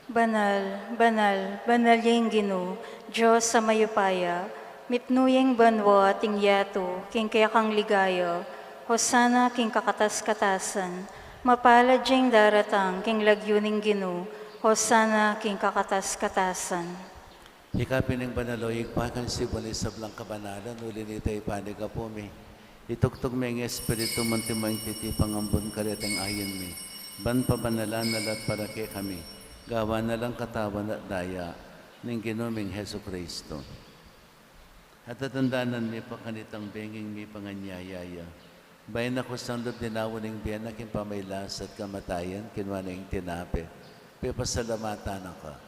Banal, banal, banal ya ing Ginu, Dios a mayupaya, mipnu ya ing banua at ing yatu king kekang ligaya, Hosana king kakatas-katasan, mapalad ya ing daratang king lagyu ning Ginu, Hosana king kakatas-katasan. Ika pin ing banal, O Ibpa, king simbul ning sablang kabanalan, uli na nita ipanyawad mi. Itugtug me ing Espiritu mu anti mo ing titipang ambun kareting ain mi, ban pabanalan na la at para kekami, gawan na lang katawan at daya ning Ginu ming Jesucristo. At tatandanan mi pa kanitang benging mipanganyaya ya, bayu na kusang lub dinaun ing bie na king pamagkasakit at kamatayan, kinua ne ing tinape, pepasalamatan na ka,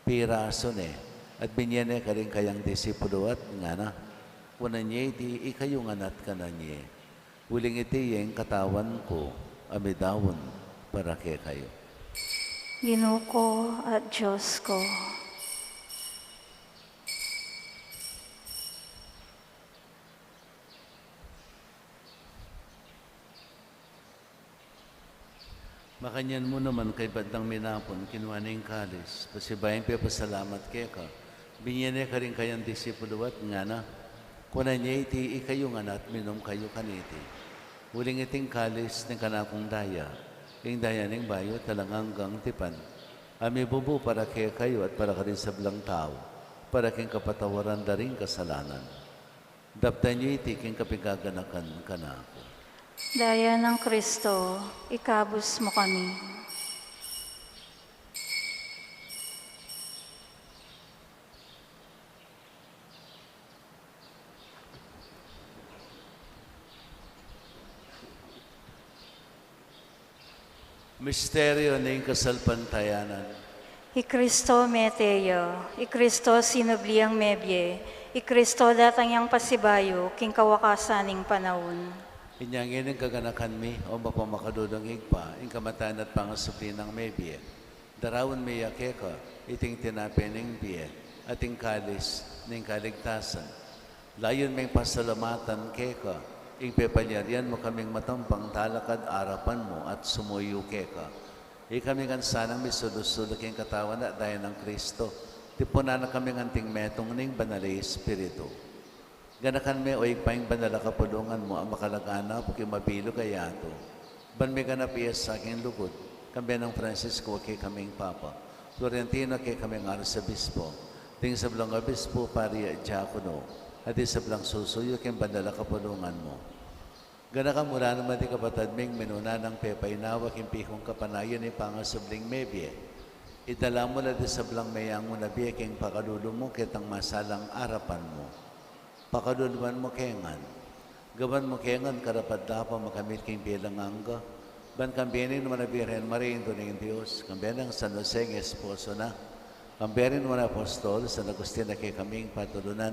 pirasu ne, at binie ne karing kayang disipulu at ngana: Kunan ye iti ikayu ngan at kanan ye. Uling iti ya ing katawan ku, a midaun para kekayu. Ginu ku at Dios ku. Makanyan mu naman, kaybat dang minapun, kinua ne ing kalis, pasibayu ya pepasalamat keka, binie ne karing kayang disipulu at ngana: Kunan ye iti ikayu ngan at minum kayu kaniti. Uling iti ing kalis ning kanakung daya, ing daya ning bayu at alang anggang tipan, a mibubu para kekayu at para karing sablang tau, para king kapatawaran da ring kasalanan. Daptan yu iti king kapigaganakan kanaku. Daya nang Kristo, ikabus mu kami. Misteryu ning kasalpantayanan. I Kristo mete ya, i Kristo sinubli yang mebie, i Kristo datang yang pasibayu king kawakasan ning panaun. Inya ngeni ing kaganakan mi, o mapamakalulung Ibpa, ing kamatayan at pangasubli nang mebie, daraun mi ya keka iting tinape ning bie at ing kalis ning kaligtasan. Layun ming pasalamatan keka ing pepalyarian mu kaming matampang talakad arapan mu at sumuyu keka. Ikami ngan sanang misulu-sulu king katawan at daya nang Kristo, tipunan na kami ngan king metung ning Banal a Espiritu. Ganakan me, o Ibpa, ing banal a kapulungan mu, a makalaganap king mabilug a yatu. Ban miganap ya sa king lugud, kambe nang Francisco a kekaming Papa, Florentino a kekaming Arsobispo, ding sablang obispo, pari at diakono, at ding sablang susuyu king banal a kapulungan mu. Ganakan mu la naman ding kapatad ming minuna nang pepainawa king pikung kapanayan ning pangasubling mebie. Idala mu la ding sablang meyangu na bie king pakalulu mu, ketang masalang arapan mu. Pakaluluan mu ke ngan. Gawan mu ke ngan karapat-dapat makamit king bie alang angga, ban kambe ning nuan a Birhen Maria, Indu ning Dios, kambe nang San Jose a esposo na, kambe ring nuan a apostol, San Agustin a kekaming patulunan,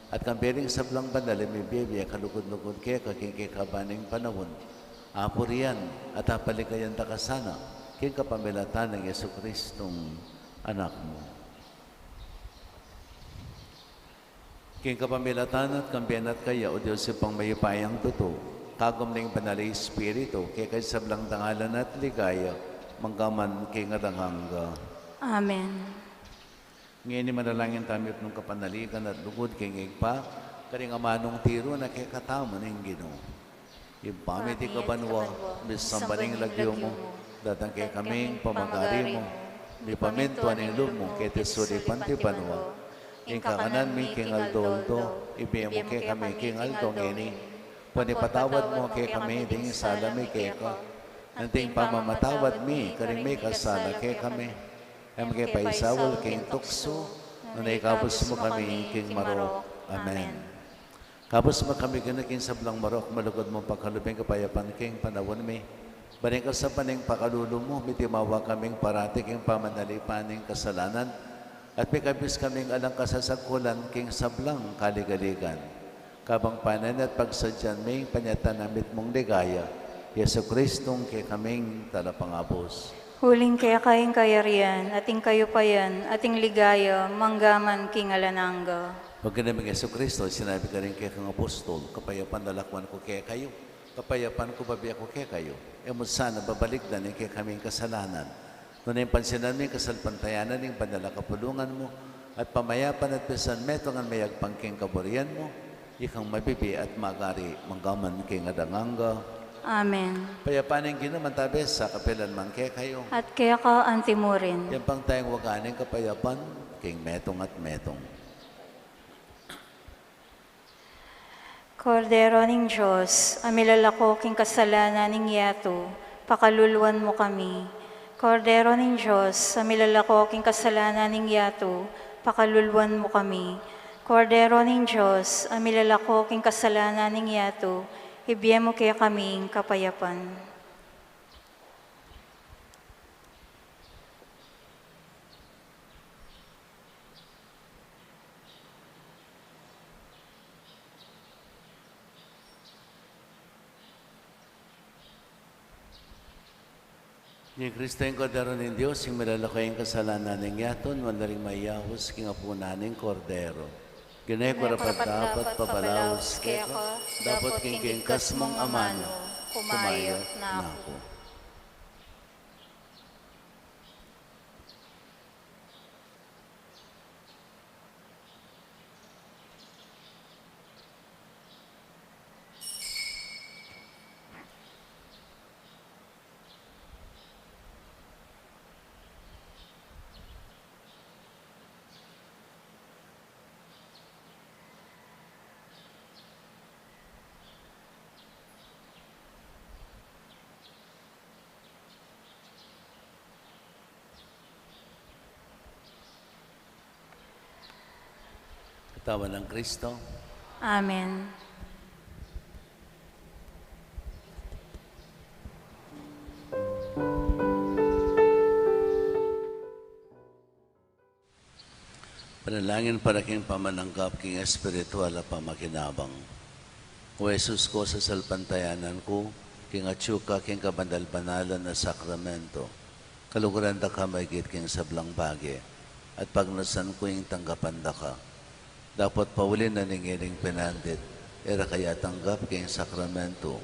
at kambe ring sablang banal a mibie-bie a kalugud-lugud keka king kekaban ning panaun, apurian at apaligayan da ka sana, king kapamilatan nang Jesucristong Anak mu. King kapamilatan na at kambe na at kaya, O Dios, Ibpang mayupayang tutu, kagum ning Banal a Espiritu, keka ing sablang dangalan at ligaya, mangga man king alang angga. Amen. Ngeni manalangin tamu king kapanaligan at lugud king Ibpa, karing amanung tiru na kekatamu ning Ginu. Ibpa mi, atiu ka banua, misamban ya ing lagyu mu, datang kekami ing pamagari mu, mipamintuan ing lub mu keti sulip anti banua. Ing kakanan mi king aldo-aldo ibie mu kekami king aldo ngeni. Ban ipatawad mu kekami ding sala mi keka, anti ing pamamatawad mi karing mikasala kekami. E mu ke paisaul king tuksu, nune ikabus mu kami king marok. Amen. Kabus mu kami, Ginu, king sablang marok, malugud mung pakalub ing kapayapan king panaun mi. Ban king kasapan ning pakalulu mu, mitimawa kaming parati king pamanalipan ning kasalanan, at mikabus kaming alang kasasagkulan king sablang kaligaligan. Kabang panenayan at pagsadyan mi ing panyatang na mitmung ligaya, Jesucristong kekaming Talapangabus. Uling keka ing kayarian, at ing kayupayan, at ing ligaya, mangga man king alang angga. Pag Ginu ming Jesucristo, sinabi karing kekang apostol, kapayapan lalakwan ku kekayu, kapayapan ku bibie ku kekayu. E mu sana babalikdan ing kekaming kasalanan, nune pansinan mu ing kasalpantayanan ning banal a kapulungan mu, at pamayapan at pisan metung at mayagpang king kaburian mu, ikang mabibie at magari mangga man king alang angga. Amen. Ing kapayapan ning Ginu mantabe sa kapilan man kekayu. At keka anti murin. Ing pangtayang waga ning kapayapan king metung at metung. Kordero ning Dios, a milalako king kasalanan ning yatu, pakaluluan mu kami. Kordero ning Dios, a milalako king kasalanan ning yatu, pakaluluan mu kami. Kordero ning Dios, a milalako king kasalanan ning yatu, ibie mu kekami ing kapayapan. Ing Kristo, ing Kordero ning Dios, ing milalako king kasalanan ning yatu, nuan la ring mayaus king apunan ning Kordero. Ginu, e ku karapat-dapat pabalaus keka, dapot king kingkas mung amanu, kumayap na ku. Katawan nang Kristo. Amen. Panalangin para king pamananggap king espiritual a pamakinabang. O Jesus ku, sasalpantayanan ku king atyu ka king kabanal-banalan a sakramento. Kaluguran da ka maigit king sablang bage, at pagnasan ku ing tanggapan da ka. Dapot pauli na ning ining pinandit, e ra ka ya tanggap king sakramento,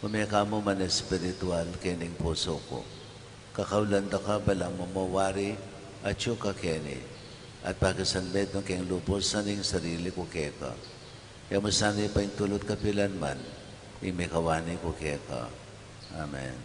ume ka mu man espiritual king pusu ku. Kakaulan da ka balamu mu wari atyu ka keni, at pakisanmetung king lubus ing sarili ku keka. E mu sana ipaintulut kapilan man ing mikawani ku keka. Amen.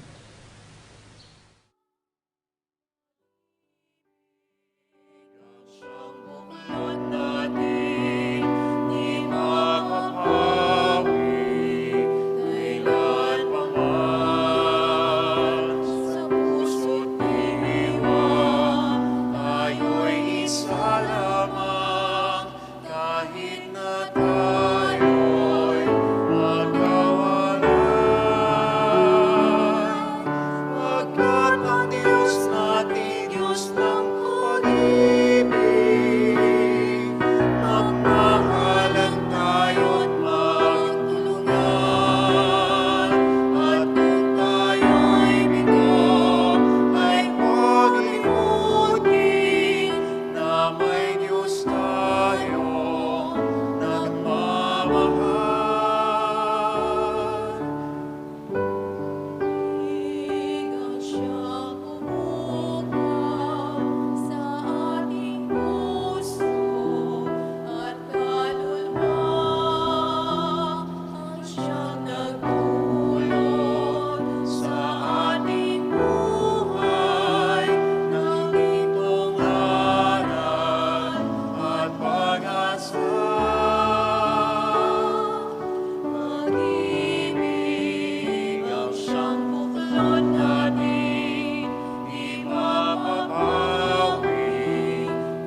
Kahit na tayo'y magkawalan, pagkat ang Diyos nating Diyos ng pag-ibig, magmahalan tayo't magtulungan, at kung tayo'y bigo, ay huwag limutin na may Diyos tayong nagmamahal. Ikaw siyang umupo sa ating puso at kaluluwa. Siyang nagtutulot sa ating buhay ng gintong aral at pag-asa. Pag-ibig ang siyang buklod natin. Ipapapawid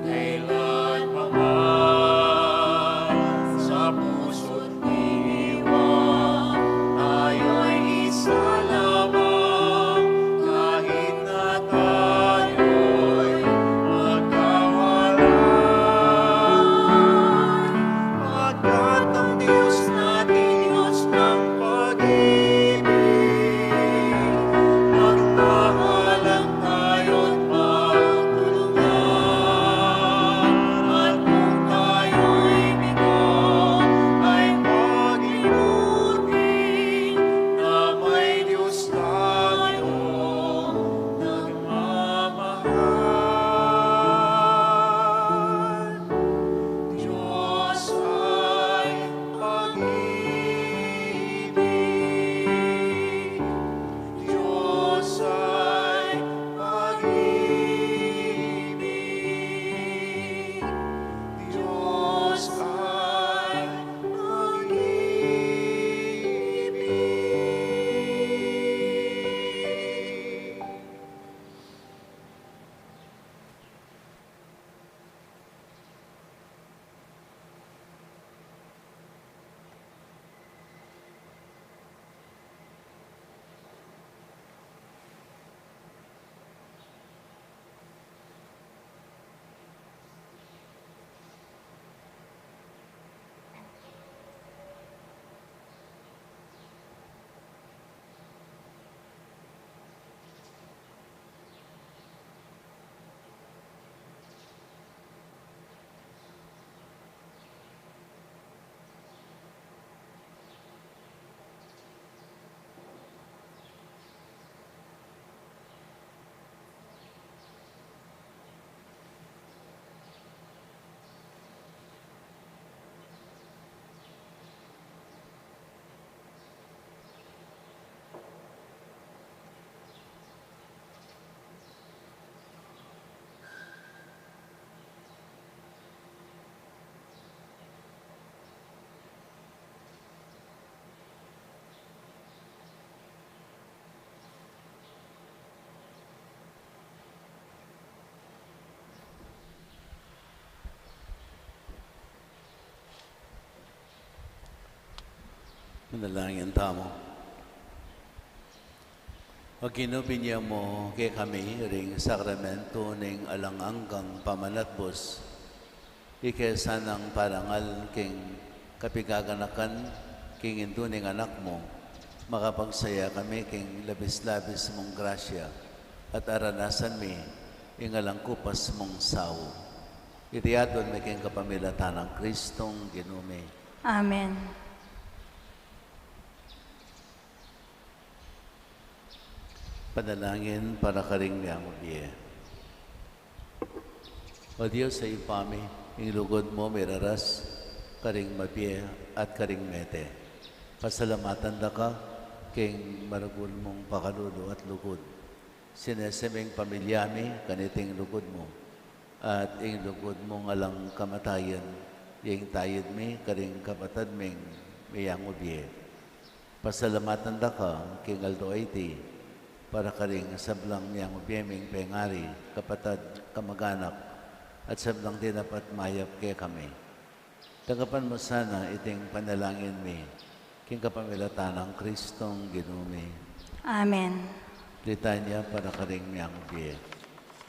kailan pa man sa puso't diwa. Tayo'y isa lamang kahit na tayo'y magkawalan. Pagkat ang Diyos natin, Diyos ng pag-ibig, magmahalan tayo't magtulungan. At kung tayo'y bigo, ay huwag limutin na may Diyos tayong nagmamahal. Diyos ay pag-ibig. Diyos ay pag-ibig. Diyos ay pag-ibig. Manalangin tamu. O Ginu, binie mu kekami ring sakramentu ning alang anggang pamanatbus. Ike sanang parangal king kapigaganakan king indu ning Anak mu, makapagsaya kami king labis-labis mung grasya, at aranasan mi ing alang kupas mung sau. Iti adwan mi king kapamilatan nang Kristong Ginu mi. Amen. Panalangin para karing miyang bie. O Dios a Ibpa mi, ing lugud mu miraras, Karing mabie at karing mete. Pasalamatan da ka, king maragul mung pakalulu at lugud. Sinese ming pamilya mi, kaniting lugud mu. At ing lugud mung alang kamatayan, ing tayid mi, karing kapatad ming miyang mabie. Pasalamatan da ka, king aldo a iti, para karing sablang miyang mabie ming pengari, kapatad, kamaganak, at sablang dinapat mayap kekami. Tanggapan mu sana iting panalangin mi, king kapamilatan nang Kristong Ginu mi. Amen. Litanya para karing miyang mabie.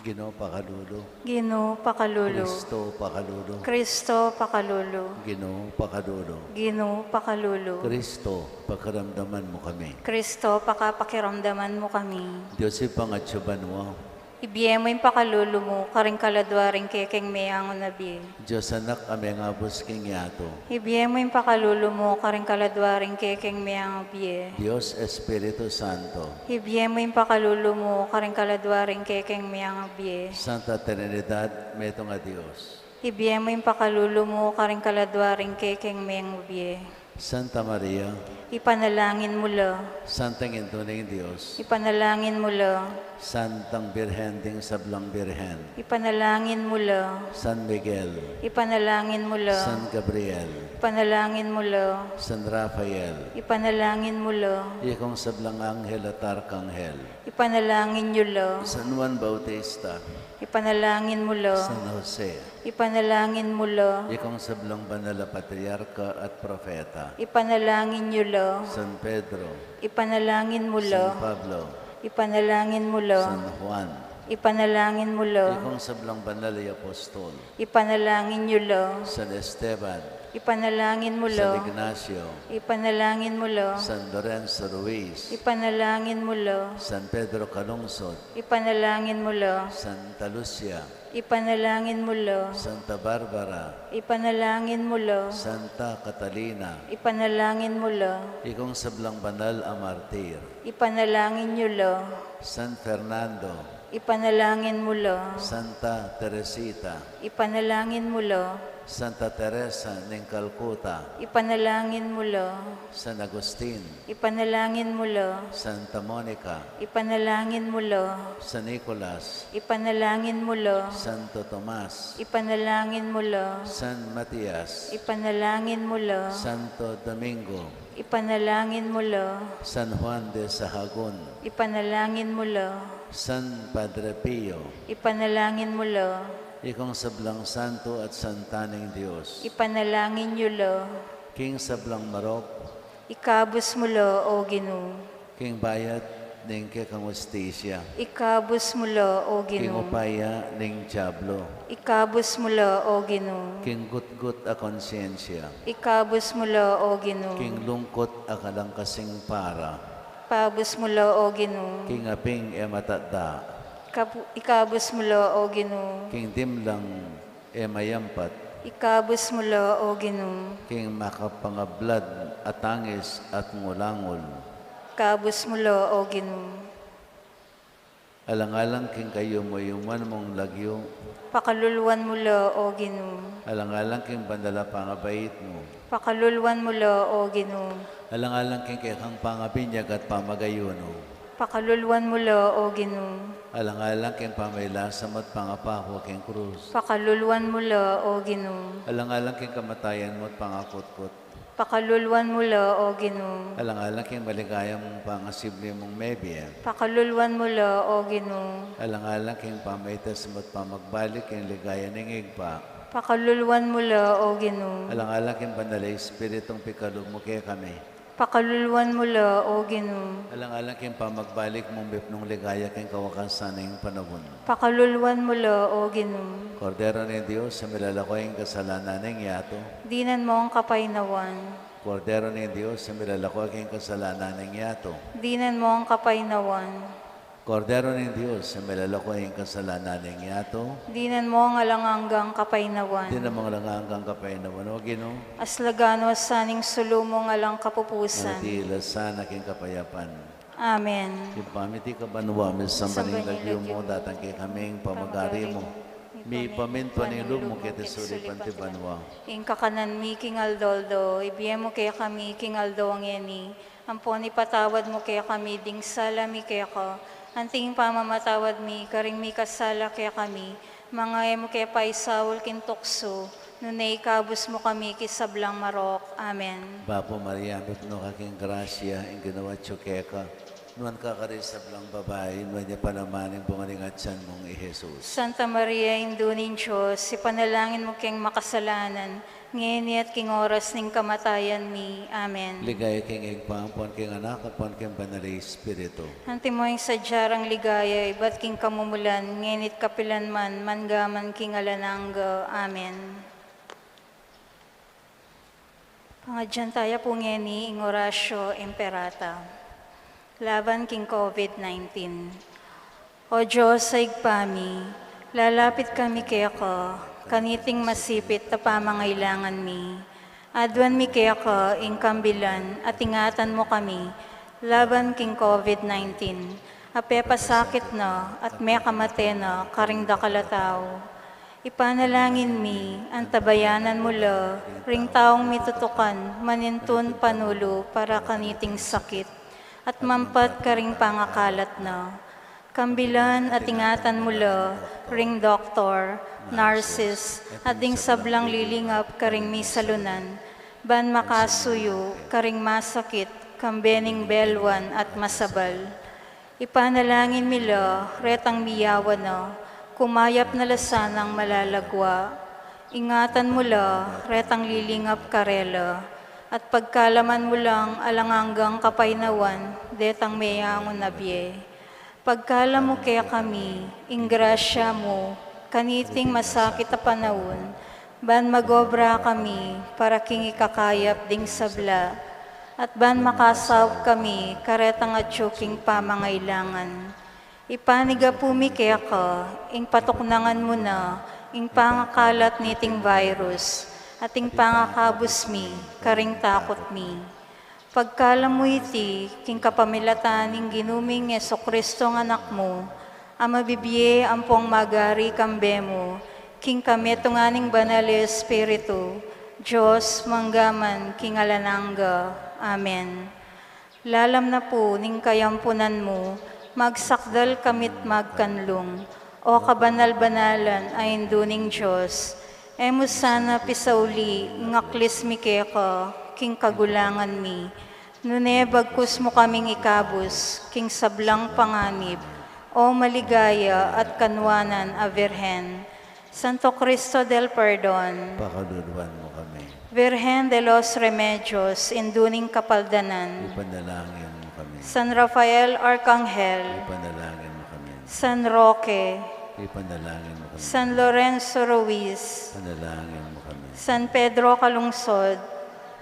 Ginu pakalulu. Ginu pakalulu. Kristo pakalulu. Kristo pakalulu. Ginu pakalulu. Ginu pakalulu. Kristo, pakiramdaman mu kami. Kristo, pakapakiramdaman mu kami. Dios Ibpa king atsu banua. Ibie mu ing pakalulu mu, karing kaladua ring kekeng meangu a bie. Dios Anak a mengabus king yatu. Ibie mu ing pakalulu mu, karing kaladua ring kekeng meangu a bie. Dios Espiritu Santo. Ibie mu ing pakalulu mu, karing kaladua ring kekeng meangu a bie. Santa Trinidad, metung a Dios. Ibie mu ing pakalulu mu, karing kaladua ring kekeng meangu a bie. Santa Maria. Ipanalangin mu la. Santang Indu ning Dios. Ipanalangin mu la. Santang Birhen ding sablang birhen. Ipanalangin mu la. San Miguel. Ipanalangin mu la. San Gabriel. Ipanalangin mu la. San Rafael. Ipanalangin mu la. Ikong sablang anghel at arkanghel. Ipanalangin yu la. San Juan Bautista. Ipanalangin mu la. San Jose. Ipanalangin mu la. Ikong sablang banal a patriarka at propeta. Ipanalangin yu la. San Pedro. Ipanalangin mu la. San Pablo. Ipanalangin mu la. San Juan. Ipanalangin mu la. Ikong sablang banal a apostol. Ipanalangin yu la. San Esteban. Ipanalangin mu la. San Ignacio. Ipanalangin mu la. San Lorenzo Ruiz. Ipanalangin mu la. San Pedro Calungsod. Ipanalangin mu la. Santa Lucia. Ipanalangin mu la. Santa Barbara. Ipanalangin mu la. Santa Catalina. Ipanalangin mu la. Ikong sablang banal a martir. Ipanalangin yu la. San Fernando. Ipanalangin mu la. Santa Teresita. Ipanalangin mu la. Santa Teresa ning Calcutta. Ipanalangin mu la. San Agustin. Ipanalangin mu la. Santa Monica. Ipanalangin mu la. San Nicolas. Ipanalangin mu la. Santo Tomas. Ipanalangin mu la. San Matias. Ipanalangin mu la. Santo Domingo. Ipanalangin mu la. San Juan de Sahagun. Ipanalangin mu la. San Padre Pio. Ipanalangin mu la. Ikong sablang santo at santa ning Dios. Ipanalangin yu la. King sablang marok. Ikabus mu la, O Ginu. King bayat ning kekang hustisya. Ikabus mu la, O Ginu. King upaya ning dyablo. Ikabus mu la, O Ginu. King gutgut a konsyensya. Ikabus mu la, O Ginu. King lungkut a alang kasing para. Ikabus mu la, O Ginu. King aping e matada. Ikabu-, ikabus mu la, O Ginu. King dimlang e mayampat. Ikabus mu la, O Ginu. King makapangablad a tangis at ngulangul. Ikabus mu la, O Ginu. Alang-alang king kayuyuan mung lagyu. Pakaluluan mu la, O Ginu. Alang-alang king banal a pangabait mu. Pakaluluan mu la, O Ginu. Alang-alang king kekang pangabinyag at pamagayunu. Pakaluluan mu la, O Ginu. Alang-alang king pamailasam at pangapaku king krus. Pakaluluan mu la, O Ginu. Alang-alang king kamatayan mu at pangakutkut. Pakaluluan mu la, O Ginu. Alang-alang king maligaya mung pangasibli mung mebie. Pakaluluan mu la, O Ginu. Alang-alang king pamaitas mu at pamagbalik king ligaya ning Ibpa. Pakaluluan mu la, O Ginu. Alang-alang king Banal a Espiritung pikalub mu kekami. Pakaluluan mu la, O Ginu. Alang-alang king pamagbalik mung mipnung ligaya king kawakasan ning panaun. Pakaluluan mu la, O Ginu. Kordero ning Dios, a milalako king kasalanan ning yatu. Dinan mu kang kapaynawan. Kordero ning Dios, a milalako king kasalanan ning yatu. Dinan mu kang kapaynawan. Kordero ning Dios, a milalako king kasalanan ning yatu. Dinan mu kang alang anggang kapaynawan. Dinan mu kang alang anggang kapaynawan, O Ginu. Aslagan mu sa ning sulu mung alang kapupusan. Manatili la sana king kapayapan. Amen. Ibpa mi, atiu ka banua, misamban ya ing lagyu mu, datang kekami ing pamagari mu. Mipamintuan ing lub mu keti sulip anti banua. Ing kakanan mi king aldo-aldo, ibie mu kekami king aldo ngeni, ampon ipatawad mu kekami ding sala mi keka, anti ing pamamatawad mi karing mikasala kekami, manga e mu ke paisaul king tuksu, nune ikabus mu kami king sablang marok. Amen. Bapu Maria, mipnu ka king grasya, ing Ginu atyu keka, nuan ka karing sablang babai, nuan ya pa naman ing bunga ning atyan mung i Jesus. Santa Maria, Indu ning Dios, ipanalangin mu keng makasalanan, ngeni at king oras ning kamatayan mi. Amen. Ligaya king Ibpa, ampon king Anak, ampon king Banal a Espiritu. Antimo ing sadya rang ligaya, ibat king kamumulan, ngeni at kapilan man, mangga man king alang angga. Amen. Pangadyan taya pu ngeni ing Oratio Imperata laban king COVID nineteen. O Dios a Ibpa mi, lalapit kami keka, kaniting masipit a pamangailangan mi. Aduan mi keka ing kambilan at ingatan mu kami laban king COVID nineteen, a pepasakit na at mekamate na karing dakal a tau. Ipanalangin mi, antabayanan mu la ring taung mitutukan manintun panulu para kaniting sakit, at mampat karing pangakalat na. Kambilan at ingatan mu la ring doktor, nurses, at ding sablang lilingap karing misalunan, ban makasuyu karing masakit, kambe ning belwan at masabal. Ipanalangin mi la retang miyawa na, kumayap na la sanang malalagwa. Ingatan mu la retang lilingap karela, at pagkalaman mu lang alang anggang kapaynawan detang meyangu na bie. Pagkalam mu kekami ing grasya mu kaniting masakit a panaun, ban mag-obra kami para king ikakayap ding sabla, at ban makasaup kami karetang atyu king pamangailangan. Ipanigapu mi keka ing patuknangan mu na ing pangakalat niting virus, at ing pangakabus mi karing takut mi. Pagkalam mu iti king kapamilatan ning Ginu ming Jesucristo a Anak mu, a mabibie ampong magari kambe mu, king kametungan ning Banal a Espiritu, Dios, mangga man king alang angga. Amen. Lalam na pu ning kayampunan mu, magsakdal kami't magkanlung, O kabanal-banalan a Indu ning Dios. E mu sana pisauli ing aklis mi keka king kagulangan mi, nune bagkus mu kaming ikabus king sablang panganib, O maligaya at kanwanan a Virgen. Santo Cristo del Perdon. Pakaluluan mu kami. Virgen de los Remedios, Indu ning Kapaldanan. Ipanalangin mu kami. San Rafael Arcangel. Ipanalangin mu kami. San Roque. Ipanalangin mu kami. San Lorenzo Ruiz. Ipanalangin mu kami. San Pedro Calungsod.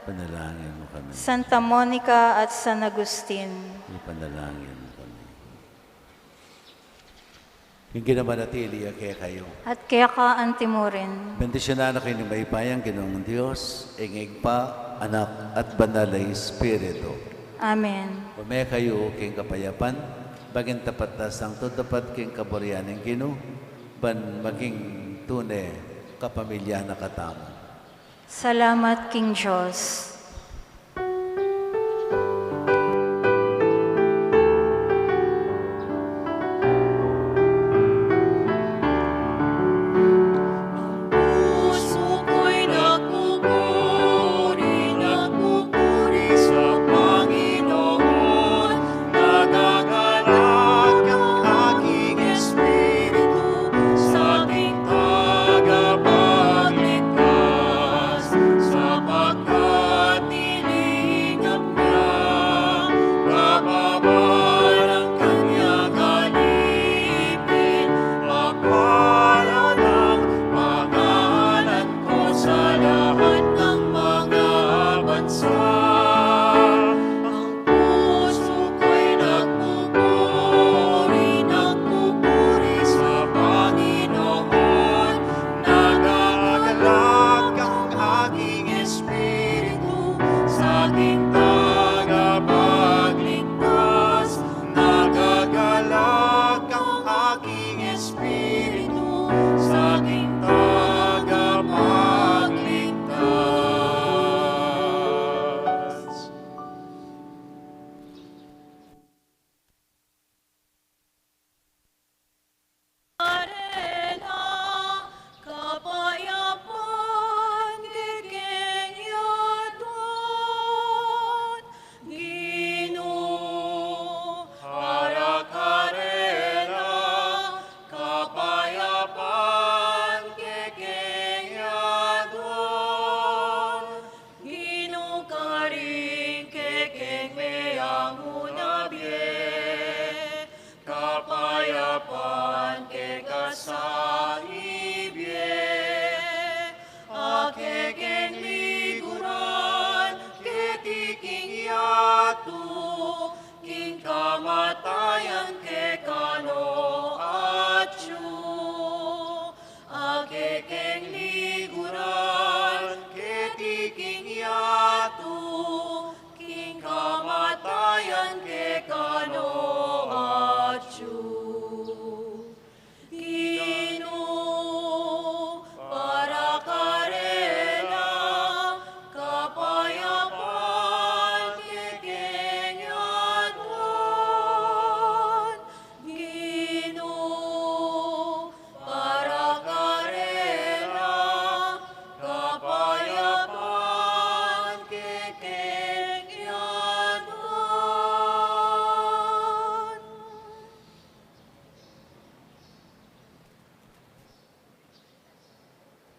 Ipanalangin mu kami. Santa Monica at San Agustin. Ipanalangin mu kami. Ing Ginu manatili ya kekayu. At keka antimurin. Bendisyunan na kayu ning mayupayang Ginung Dios, ing Ibpa, Anak, at Banal a Espiritu. Amen. Ume kayu king kapayapan, maging tapat at sangtup tapat king kaburian ning Ginu, ban maging tune kapamilya na katamu. Salamat king Dios.